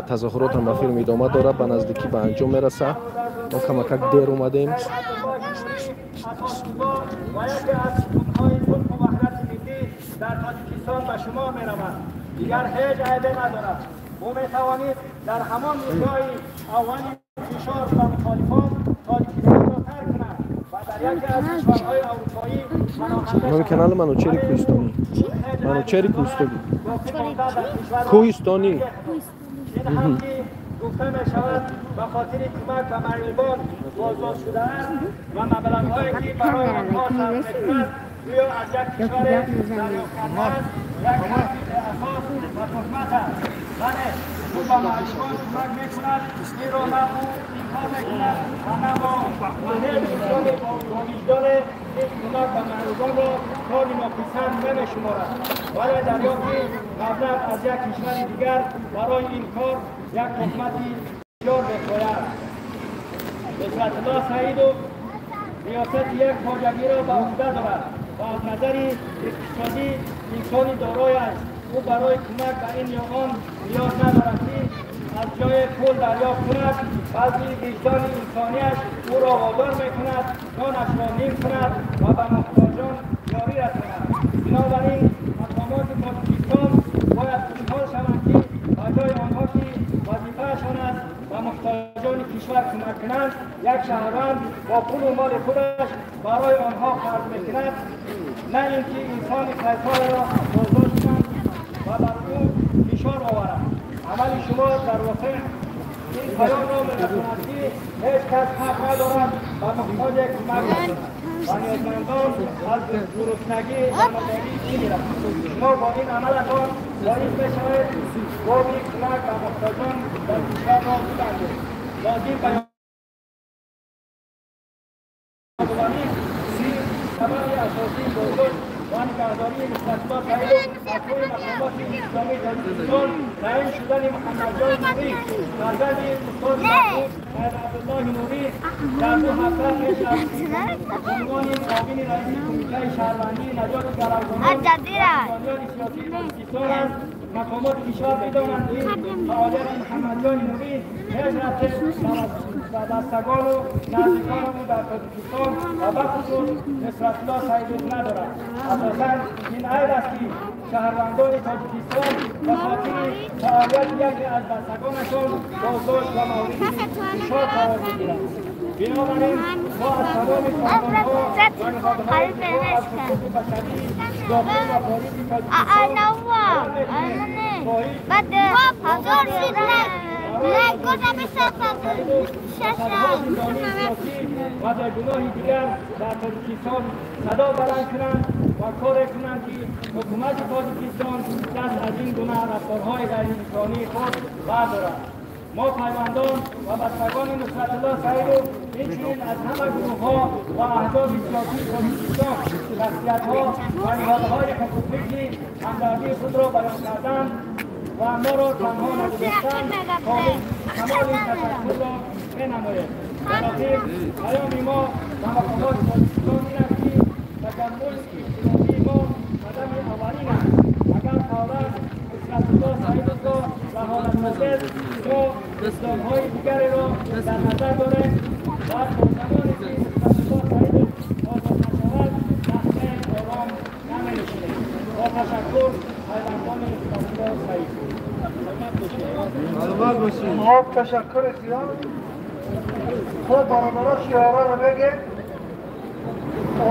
Тазоҳурот ҳам ба филм идома дорад, ба наздикӣ ба анҷом мерасад. Мо камакак дер омадем. Дар Тоҷикистон ба шумо меравад. Дигар ҳеҷ айбе надорад. او میتوانید در همان روزهای اول فشار و مخالفان تاجیکستان را ترک کند و در یکی از کشورهای اروپایی پناهنده شود. کانال منوچهر کوهستانی. منوچهر کوهستانی. کوهستانی. این هم که گفته می شود به خاطر کمک به معلولان بازداشت شده است و مبلغ‌هایی که برای آنها صرف می‌کند گویا از یک کشور دریافت کرده است، یک حرف اساس و تهمت است. بله، او به معلولان کمک می‌کند، این را نه او انکار می‌کند و نه ما و هیچ انسان با وجدان این کمک به معلولان را کار ناپسند نمی‌شمارد. ولی دریافت مبلغ از یک کشور دیگر برای این کار یک تهمت بسیار بکار است. نصرت‌الله سعیدوف ریاست یک خواجگی را به عهده دارد و از نظر اقتصادی انسانی دارای است. او برای کمک به این یا آن نیاز ندارد که از جای پول دریافت کند، بلکه وجدان انسانیش او را وادار میکند نانش را نیم کند و به محتاجان یاری رساند. بنابراین مقامات تاجیکستان باید خوشحال شوند که به جای آنها که وظیفه‌شان است و محتاجان کشور کمک کنند، یک شهروند با پول و مال خودش برای آنها خرج میکند، نه اینکه انسان خیرخواه را بازداشت کنند و بر او فشار آورند. عمل شما در واقع این پیام را میرساند که هیچ کس حق ندارد و محتاج کمک باشد و نیازمندان از گرسنگی و ناداری میمیرند. شما با این عملتان باعث میشوید باب کمک به محتاجان در کشور را ببندید. لازم به یادآوری سبب اساسی بازداشت و نگهداری نصرت‌الله سعیدوف از سوی مقامات اسلامی تاجیکستان تعیین شدن محمدجان نوری فرزند استاد محمود سید عبدالله نوری در 2 هفته پیش از عنوان معاون رئیس کمیته شهروندی نجات گروگانان و زندانیان سیاسی تاجیکستان است. مقامات کشور بدانند این فعالیت محمدجان نوری هیچ ربطی و بستگان و نزدیکان او در تاجیکستان و بخصوص نصرت‌الله سعیدوف ندارد. اساساً این عیب است که شهروندان تاجیکستان به خاطر فعالیت یکی از بستگانشان بازداشت و مورد فشار قرار می‌گیرند. بنابراین ما از تمام سازمان‌ها و نهادهای دفاع از حقوق بشری داخل و خارج تاجیکستان و در گناه دیگر در تاجیکستان صدا بلند کنند و کار کنند که حکومت تاجیکستان دست از این گونه رفتارهای غیر انسانی خود بردارد. ما پیوندان و بستگان نصرت‌الله سعیدوف اینچنین از همه گروه‌ها و احزاب سیاسی تاجیکستان، شخصیت‌ها و نهادهای حقوقی که همدردی خود را بیان کردند و ما را تنها نگذاشتند کمال تشکر را می‌نماییم. در آخر پیام ما به مقامات تاجیکستان این است که تکامل اجتماعی ما قدم اولین است. اگر فوراً نصرت‌الله سعیدوف را رها نسازید، ما اقدام‌های دیگری را در نظر داریم و تا زمانی که نصرت‌الله سعیدوف آزاد نشود لحظه آرام نمی‌نشینیم. با تشکر پیوندان نصرت‌الله سعیدوف. خب تشکر زیاد. خب برادرها شعارها رو بگه.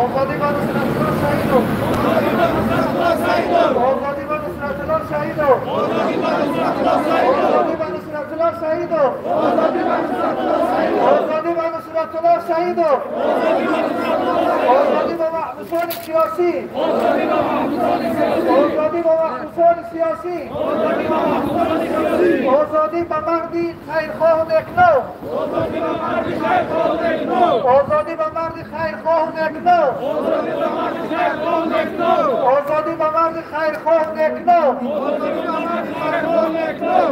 آزادی با نصرت‌الله سعیدوف. آزادی با نصرت‌الله سعیدوف. آزادی با نصرت‌الله سعیدوف. آزادی با نصرت‌الله سعیدوف. آزادی با محبوسان سیاسی. آزادی با محبوسان سیاسی. آزادی به مردی خیرخواه و نیکنو. آزادی به مردی خیرخواه و نیکنو. آزادی به مرد خیرخواه نیکنو.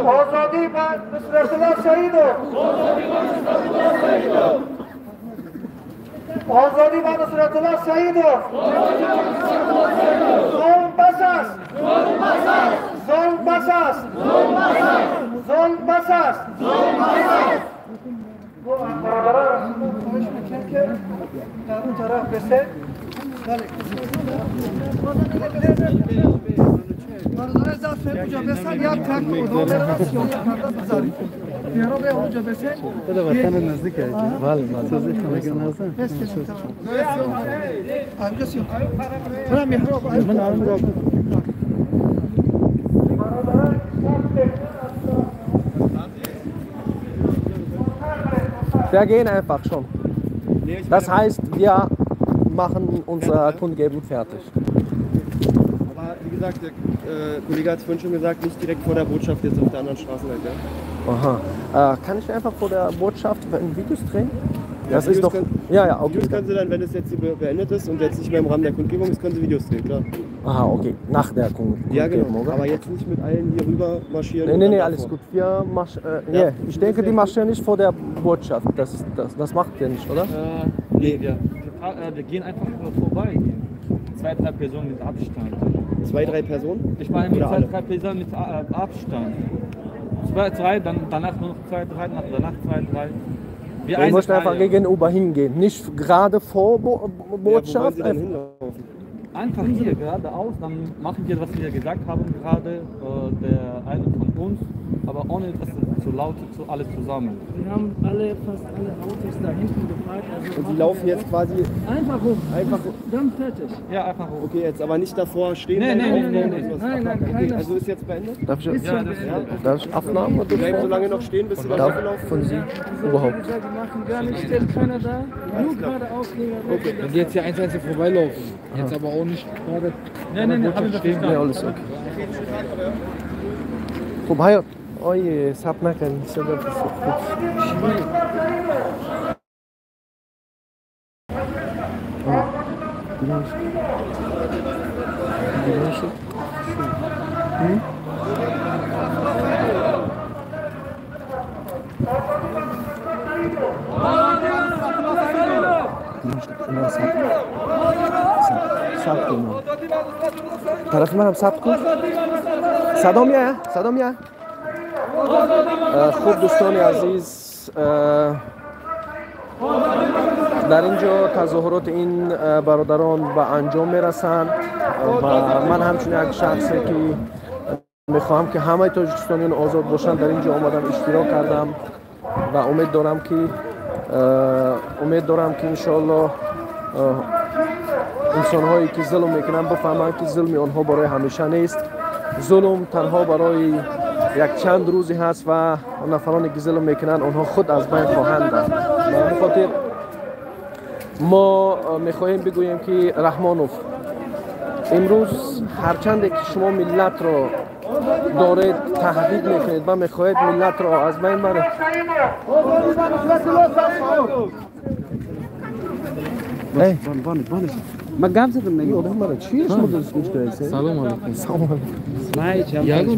آزادی به نصرت‌الله سعیدوف. آزادی به نصرت‌الله سعیدوف. ظلم بس است. ظلم بس است. ظلم بس است. برادران خواهش میکنم که در اون طرف بسه. Wir gehen einfach schon. Das heißt, wir machen unsere Kundgebung fertig. Aber wie gesagt, der Kollege hat es vorhin schon gesagt, nicht direkt vor der Botschaft, jetzt auf der anderen Straßenseite. Aha. Kann ich einfach vor der Botschaft ein Videos drehen? Ja, das ist doch. Ja, ja, okay. Videos können Sie dann, wenn es jetzt beendet ist und jetzt nicht mehr im Rahmen der Kundgebung ist, können Sie Videos drehen, klar. Aha, okay. Nach der Kundgebung, ja, genau. Oder? Aber jetzt nicht mit allen hier rüber marschieren. Nee, nee, nee, alles gut. Wir ja. Ich denke, die marschieren nicht vor der Botschaft. Das macht ihr nicht, oder? Nee, wir gehen einfach nur vorbei. 2, 3 Personen mit Abstand. 2, 3 Personen? Ich meine, mit 2, 3 Personen mit Abstand. 2, 3, dann danach nur noch 2, 3, danach 2, 3. Wir möchten einfach gegenüber hingehen, nicht gerade vor Botschaft. Ja, wo wollen Sie denn hinlaufen? Einfach hier geradeaus, dann machen wir, was wir gesagt haben gerade, der eine von uns, aber ohne dass es zu laut ist, alle zusammen. Wir haben alle, fast alle Autos da hinten geparkt. Also und die laufen jetzt quasi einfach hoch. Einfach hoch. Dann fertig. Ja, einfach hoch. Okay, jetzt aber nicht davor stehen. Nee, nee, nee, nee, nein, nein, okay, also ist jetzt beendet? Darf ich, ja, darf ich Aufnahmen? Die bleiben so lange noch stehen, bis sie da gelaufen von Sie überhaupt? Die machen gar nicht, stellt keiner da, nur geradeaus. Okay. Wenn die jetzt hier eins vorbeilaufen, jetzt aber auch nicht gerade. Nein, nein, nein, nee, alles okay. خب حیات آیه سب نکنید صدا ثبت کن. طرف منم ثبت کن. صدا میاد؟ صدا میاد؟ خوب دوستان عزیز، در اینجا تظاهرات این برادران به انجام میرسند و من همچنین یک شخصی که میخواهم که همه تاجیکستانیان آزاد باشند در اینجا آمدم اشتراک کردم و امید دارم که انشالله انسانهایی که ظلم میکنن بفهمند که ظلم آنها برای همیشه نیست. ظلم تنها برای یک چند روزی هست و نفرانی که ظلم میکنن آنها خود از بین خواهند رفت. به همین خاطر ما میخواهیم بگوییم که رحمانوف امروز هرچند که شما ملت را دارید تهدید میکنید و میخواهید ملت را از بین برید. ما گام زدم نگی. سلام علیکم. سلام علیکم. یادم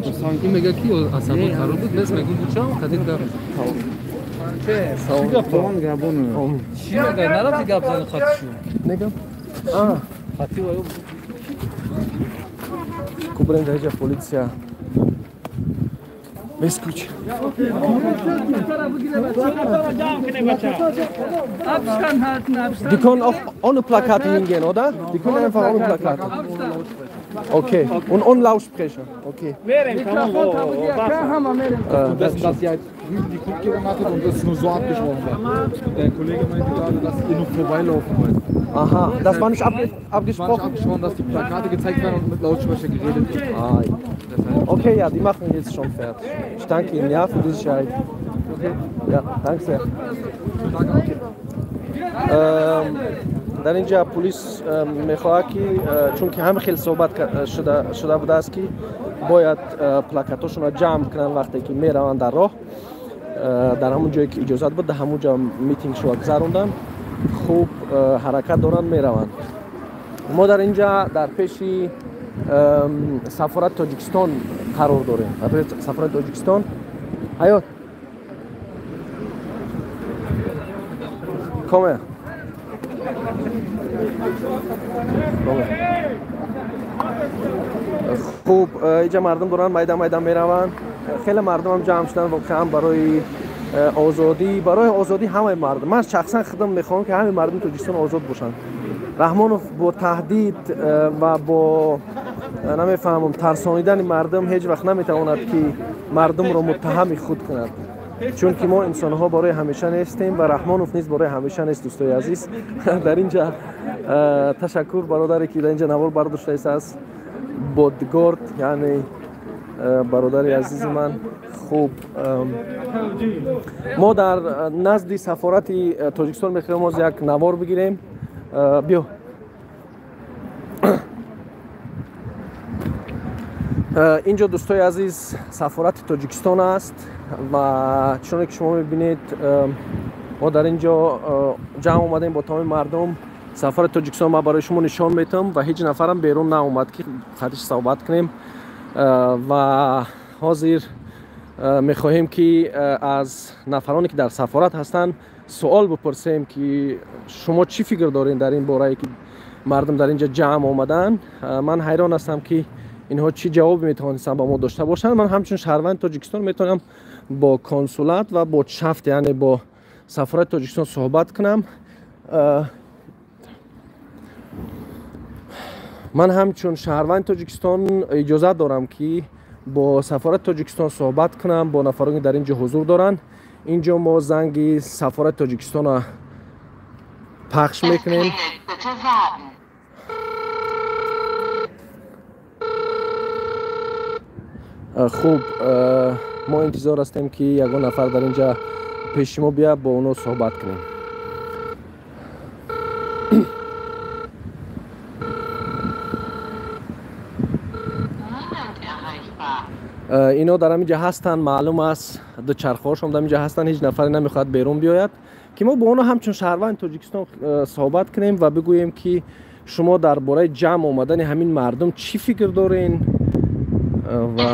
این میگه کی عصبات خراب بود بس میگم بچم خدیت گپ. چه؟ چی میگه؟ نرفتی گپ زنی خاطیشو. نگم؟ آه. خاطی وایو. Kubren da полиция. Без ключ. Die können auch ohne Plakate hingehen, oder? Die können einfach ohne Plakate. Okay. Und ohne Lautsprecher. Okay. Dass ihr halt drüben die Kundgebung hattet und das nur so abgesprochen war. Der Kollege meinte gerade, dass ihr nur vorbeilaufen wollt. Aha, das war nicht abgesprochen? War nicht abgesprochen, dass die Plakate gezeigt werden und mit Lautsprecher geredet wird. Ah, okay, ja, die machen jetzt schon fertig. Ich danke Ihnen, ja, für die Sicherheit. Okay. Ja, danke sehr. Okay. در اینجا پلیس میخواد که چون که هم خیلی صحبت شده بوده است که باید پلاکاتاشون را جمع کنن وقتی که میروند در راه، در همون جایی که اجازت بود در همون جا میتینگ شو گذروندن. خوب حرکت دارن میروند. ما در اینجا در پیش سفارت تاجیکستان قرار داریم. در پیش سفارت تاجیکستان. حیات کامه خوب اینجا مردم دارن میدان میدان میروند. خیلی مردم هم جمع شدن واقعا برای آزادی، برای آزادی همه مردم. من شخصا خودم میخوام که همه مردم تاجیکستان آزاد باشن. رحمانوف با تهدید و با Намефаҳмам, тарсонидани мардум ҳеҷ вақт наметавонад ки мардумро муттаҳами худ кунад, чунки мо инсонҳо барои ҳамеша нестем ва Раҳмонов низ барои ҳамеша нест. Дӯстои азиз, дар инҷа ташаккур бародаре ки дар инҷа навор бардоштааст, бодгорд, яъне бародари азизи ман. Хуб, мо дар назди сафорати Тоҷикистон мехоҳем оз як навор бигирем. Биё, инҷо дӯстои азиз сафорати Тоҷикистон аст ва чуноне ки шумо мебинед, мо дар инҷо ҷамъ омадем бо тамоми мардум. Сафорати Тоҷикистон ман барои шумо нишон метам ва ҳеҷ нафарам берун наомад ки хатиш суҳбат кунем ва ҳозир мехоҳем ки аз нафароне ки дар сафорат ҳастанд суол бипурсем ки шумо чӣ фикр доред дар ин борае ки мардум дар инҷа ҷамъ омаданд. Ман ҳайрон ҳастам ки инҳо чӣ ҷавобе метавонистанд ба мо дошта бошанд. Ман ҳамчун шаҳрванди Тоҷикистон метавонам бо консулат ва бо шафт, яъне бо сафорати Тоҷикистон суҳбат кунам. Ман ҳамчун шаҳрванди Тоҷикистон иҷозат дорам ки бо сафорати Тоҷикистон суҳбат кунам, бо нафароне ки дар инҷо ҳузур доранд. Инҷо мо занги сафорати Тоҷикистонро пахш мекунем. Хуб, мо интизор ҳастем ки ягон нафар дар инҷа пеши мо биёяд, бо онҳо суҳбат кунем. Ино дар ҳаминҷа ҳастанд, маълум аст, дучархаҳошон дар ҳаминҷа ҳастанд, ҳеҷ нафаре намехоҳад берун биёяд ки мо бо онҳо ҳамчун шаҳрванди Тоҷикистон суҳбат кунем ва бигӯем ки шумо дар бораи ҷамъ омадани ҳамин мардум чӣ фикр дорен ва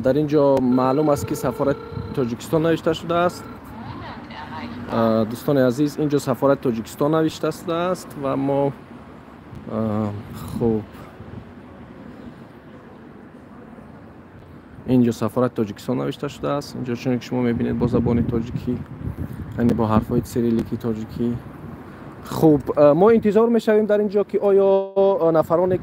дар ин ҷо маълум аст ки сафорати Тоҷикистон навишта шудааст. Дӯстони азиз, ин ҷо сафорати Тоҷикистон навишта шудааст ва мо хуб, ин ҷо сафорати Тоҷикистон навишта шудааст. Инҷо чуне ки шумо мебинед бо забони тоҷикӣ, яъне бо ҳарфҳои цириллики тоҷикӣ. Хуб, мо интизор мешавем дар ин ҷо ки оё нафароне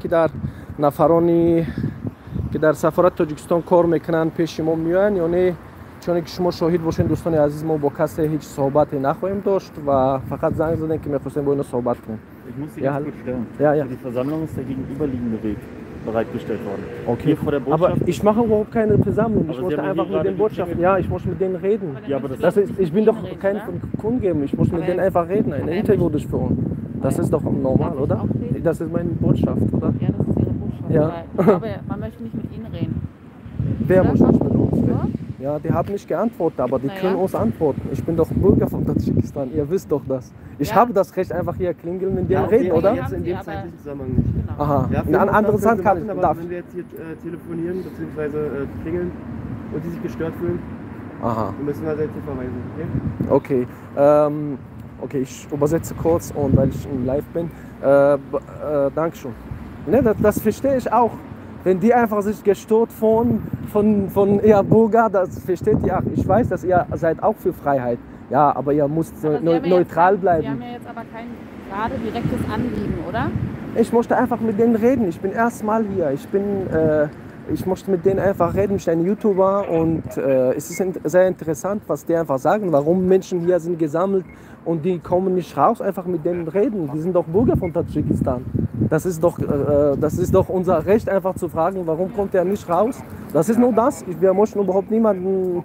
ки дар сафорати Тоҷикистон кор мекунанд пеши мо меоянд ё не. Чуне ки шумо шоҳид бошед, дӯстони азиз, мо бо касе ҳеҷ суҳбате нахоҳем дошт ва фақат занг задем ки мехостем бо ино суҳбат кунем. Ja, ja. Die Versammlung ist der gegenüberliegende Weg bereitgestellt worden. Okay. Aber ich mache überhaupt keine Versammlung. Ich möchte einfach mit den Botschaften. Ja, ich muss mit denen reden. Ja, aber das ist, ich bin doch kein Kundgebung. Ich muss mit denen einfach reden, ein Interview durchführen. Das ist doch normal, oder? Das ist meine Botschaft, oder? Ja, das ist Ihre Botschaft. Ja. Aber man möchte nicht mit Ihnen reden. Wer möchte nicht mit uns reden? Ja, die haben nicht geantwortet, aber die können uns antworten. Ich bin doch Bürger von Tadschikistan, ihr wisst doch das. Ich habe das Recht, einfach hier klingeln, mit denen reden, oder? Jetzt in dem zeitlichen Zusammenhang nicht. Genau. Aha, ja, in einem anderen Zeit kann ich. Aber wenn wir jetzt hier telefonieren bzw. Klingeln und die sich gestört fühlen, aha, dann müssen wir jetzt hier verweisen. Okay, okay, okay, ich übersetze kurz, und weil ich im Live bin. Dankeschön. Ne, das verstehe ich auch. Wenn die einfach sich gestört von ihr Bürger, das versteht ihr auch. Ich weiß, dass ihr seid auch für Freiheit. Ja, aber ihr müsst aber neutral jetzt, bleiben. Sie haben ja jetzt aber kein gerade direktes Anliegen, oder? Ich möchte einfach mit denen reden. Ich bin erstmal hier. Ich möchte mit denen einfach reden. Ich bin ein YouTuber und es ist sehr interessant, was die einfach sagen, warum Menschen hier sind gesammelt und die kommen nicht raus, einfach mit denen reden. Die sind doch Bürger von Tadschikistan. Das ist doch unser Recht, einfach zu fragen, warum kommt er nicht raus? Das ist nur das. Wir möchten überhaupt niemanden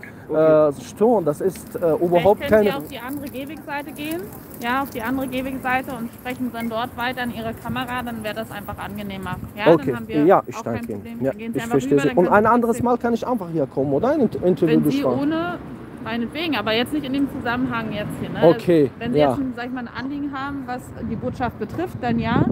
stören. Das ist überhaupt keine... Sie auf die andere Gehwegseite gehen? Ja, auf die andere Gehwegseite und sprechen dann dort weiter an Ihre Kamera, dann wäre das einfach angenehmer. Ja, okay. Dann haben wir ja, ich auch danke kein Problem. Ihnen. Ja, Dann gehen Sie ich einfach verstehe rüber, Sie. Und ein anderes Mal kann ich einfach hier kommen, oder? Ein Interview Wenn Sie durchfahren. ohne... Meinetwegen, aber jetzt nicht in dem Zusammenhang jetzt hier. Ne? Okay, Wenn Sie ja. jetzt ein, sag ich mal, ein Anliegen haben, was die Botschaft betrifft, dann ja.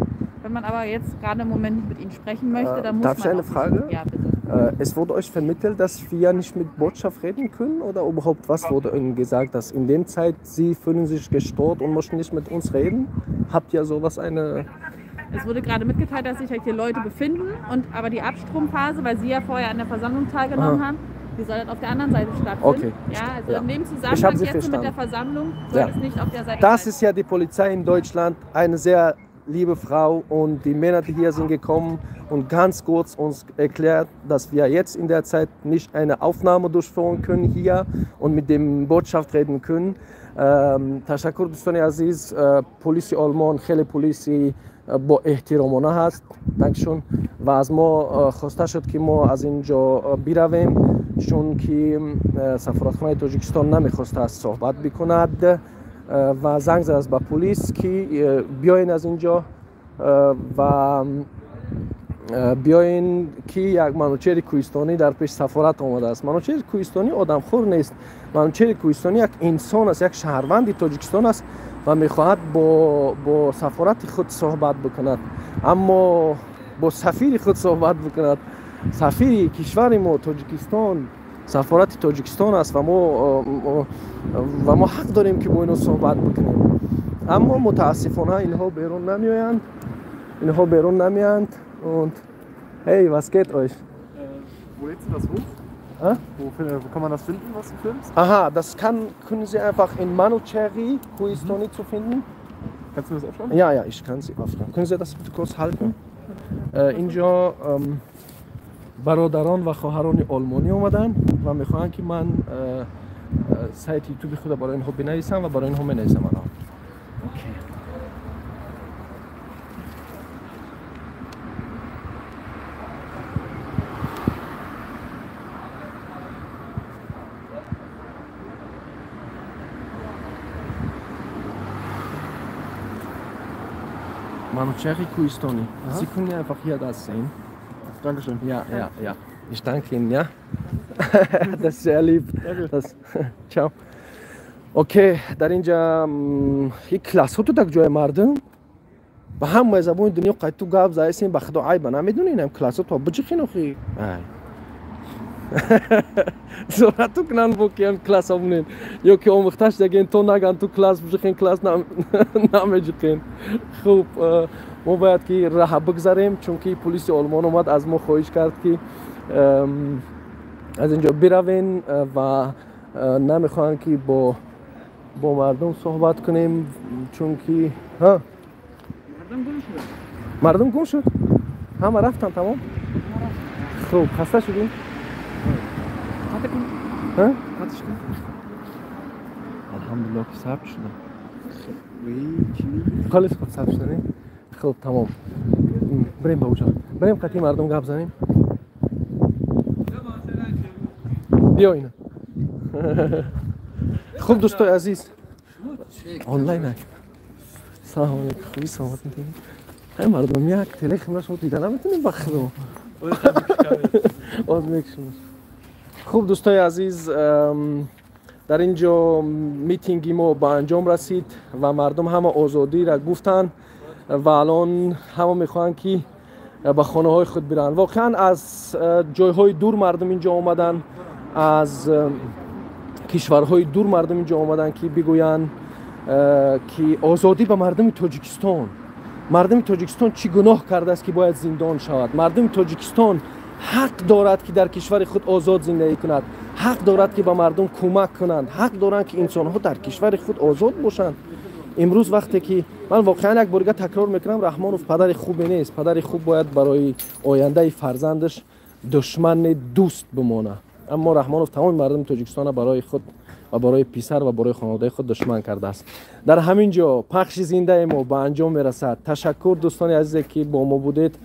Wenn man aber jetzt gerade im Moment nicht mit Ihnen sprechen möchte, dann muss darf man ich eine Frage? Nicht. Ja, bitte. Es wurde euch vermittelt, dass wir nicht mit Botschaft reden können? Oder überhaupt was wurde Ihnen gesagt, dass in dem Zeit Sie fühlen sich gestört und möchten nicht mit uns reden? Habt ihr sowas eine Es wurde gerade mitgeteilt, dass sich halt hier Leute befinden, und aber die Abstromphase, weil Sie ja vorher an der Versammlung teilgenommen haben, die soll dann auf der anderen Seite stattfinden. Okay. Ja, also in dem Zusammenhang jetzt mit der Versammlung soll es nicht auf der Seite Das ist ja die Polizei in Deutschland, eine sehr liebe Frau, und die Männer, die hier sind, gekommen und ganz kurz uns erklärt, dass wir jetzt in der Zeit nicht eine Aufnahme durchführen können hier und mit dem Botschaft reden können. تشکر دوستان عزیز. پلیس آلمان خیلی پلیسی با احترامانه هست، دانکشون، و از ما خواسته شد که ما از اینجا برویم چون که سفارتخانه تاجیکستان نمیخواسته است صحبت بکند و زنگ زد به پلیس که بیاین از اینجا و بیاین که یک منوچهر کوهستانی در پیش سفارت آمده است. منوچهر کوهستانی آدمخور نیست، منوچهر کوهستانی یک انسان است، یک شهروند تاجیکستان است و میخواهد با سفارت خود صحبت بکند، اما با سفیر خود صحبت بکند. سفیر کشور ما تاجیکستان، سفارت تاجیکستان است و ما حق داریم که با اینها صحبت بکنیم، اما متاسفانه اینها بیرون نمیآیند، اینها بیرون نمیآیند. Und hey, was geht euch? Wo lädst du das hoch? Hä? Wo kann man das finden, was du filmst? Aha, das können Sie einfach in Manucheri Kuhistoni zu finden. Kannst du das aufschreiben? Ja, ja, ich kann sie aufschreiben. Können Sie das bitte kurz halten? اینجا برادران و خواهران آلمانی اومدن و میخواهند که من سایت یوتیوب خود برای اینها بنویسم و برای اینها منویسم الان. Okay. Manucheri Kuhistoni. Sie können einfach hier das sehen. Dankeschön. Ja, ja, ja. Ich danke Ihnen, ja. Das ist sehr lieb. Das, ciao. Okay, در اینجا یک کلاس ها تو در جای مردم به همه زبان دنیا قید تو گپ زایسین به خدا عیب نمیدونین هم کلاس ها تو بجخین آخی. زورتو کنن بو که هم کلاس ها بونین یا که آموختش دگین تو نگن تو کلاس بجخین کلاس نمیجخین. خوب ما باید که راه بگذاریم چون که پلیس آلمان اومد از ما خواهش کرد که از اینجا بروین و نمیخوان که با مردم صحبت کنیم چون که ها مردم گم شد، همه رفتن تمام. خوب خسته شدیم؟ ها؟ الحمدلله که ثبت شده. خالص خوب ثبت شده. خب تمام، بریم با اونجا، بریم قطعی مردم گپ زنیم. بیا اینا. خوب دوستای عزیز، آنلاین هست. سلام علیکم، خوبی؟ سلامت میتونی؟ های مردم یک تلخ شما دیده نمیتونیم بخدا. باز میکشیم. خوب دوستای عزیز، در اینجا میتینگی ما به انجام رسید و مردم همه آزادی را گفتن و الان همه میخوان که به خانه های خود برن. واقعا از جایهای دور مردم اینجا آمدن، از کشورهای دور مردم اینجا آمدن که بگویند که آزادی به مردم تاجیکستان. مردم تاجیکستان چی گناه کرده است که باید زندان شود؟ مردم تاجیکستان حق دارد که در کشور خود آزاد زندگی کند، حق دارد که به مردم کمک کنند، حق دارند که انسانها در کشور خود آزاد باشند. امروز وقتی که من واقعا یک بار دیگه تکرار میکنم، رحمانوف پدر خوبی نیست. پدر خوب باید برای آینده فرزندش دشمن دوست بمانه، اما رحمانوف تمام مردم تاجیکستان برای خود و برای پسر و برای خانواده خود دشمن کرده است. در همین جا پخش زنده ما به انجام میرسد. تشکر دوستان عزیز که با ما بودید،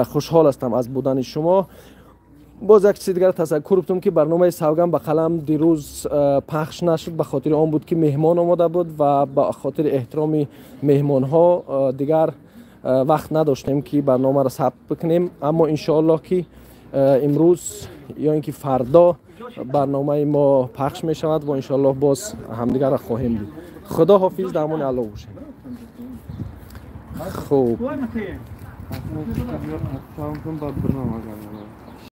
خوشحال هستم از بودن شما. باز یک چیز دیگر تذکر بدم که برنامه سوگند به قلم دیروز پخش نشد به خاطر آن بود که مهمان آمده بود و به خاطر احترام مهمان ها دیگر وقت نداشتیم که برنامه را ثبت بکنیم، اما انشاءالله که امروز یا اینکه فردا برنامه ما پخش می شود و انشاءالله باز همدیگر را خواهیم دید. خدا حافظ، در امان الله باشیم. خب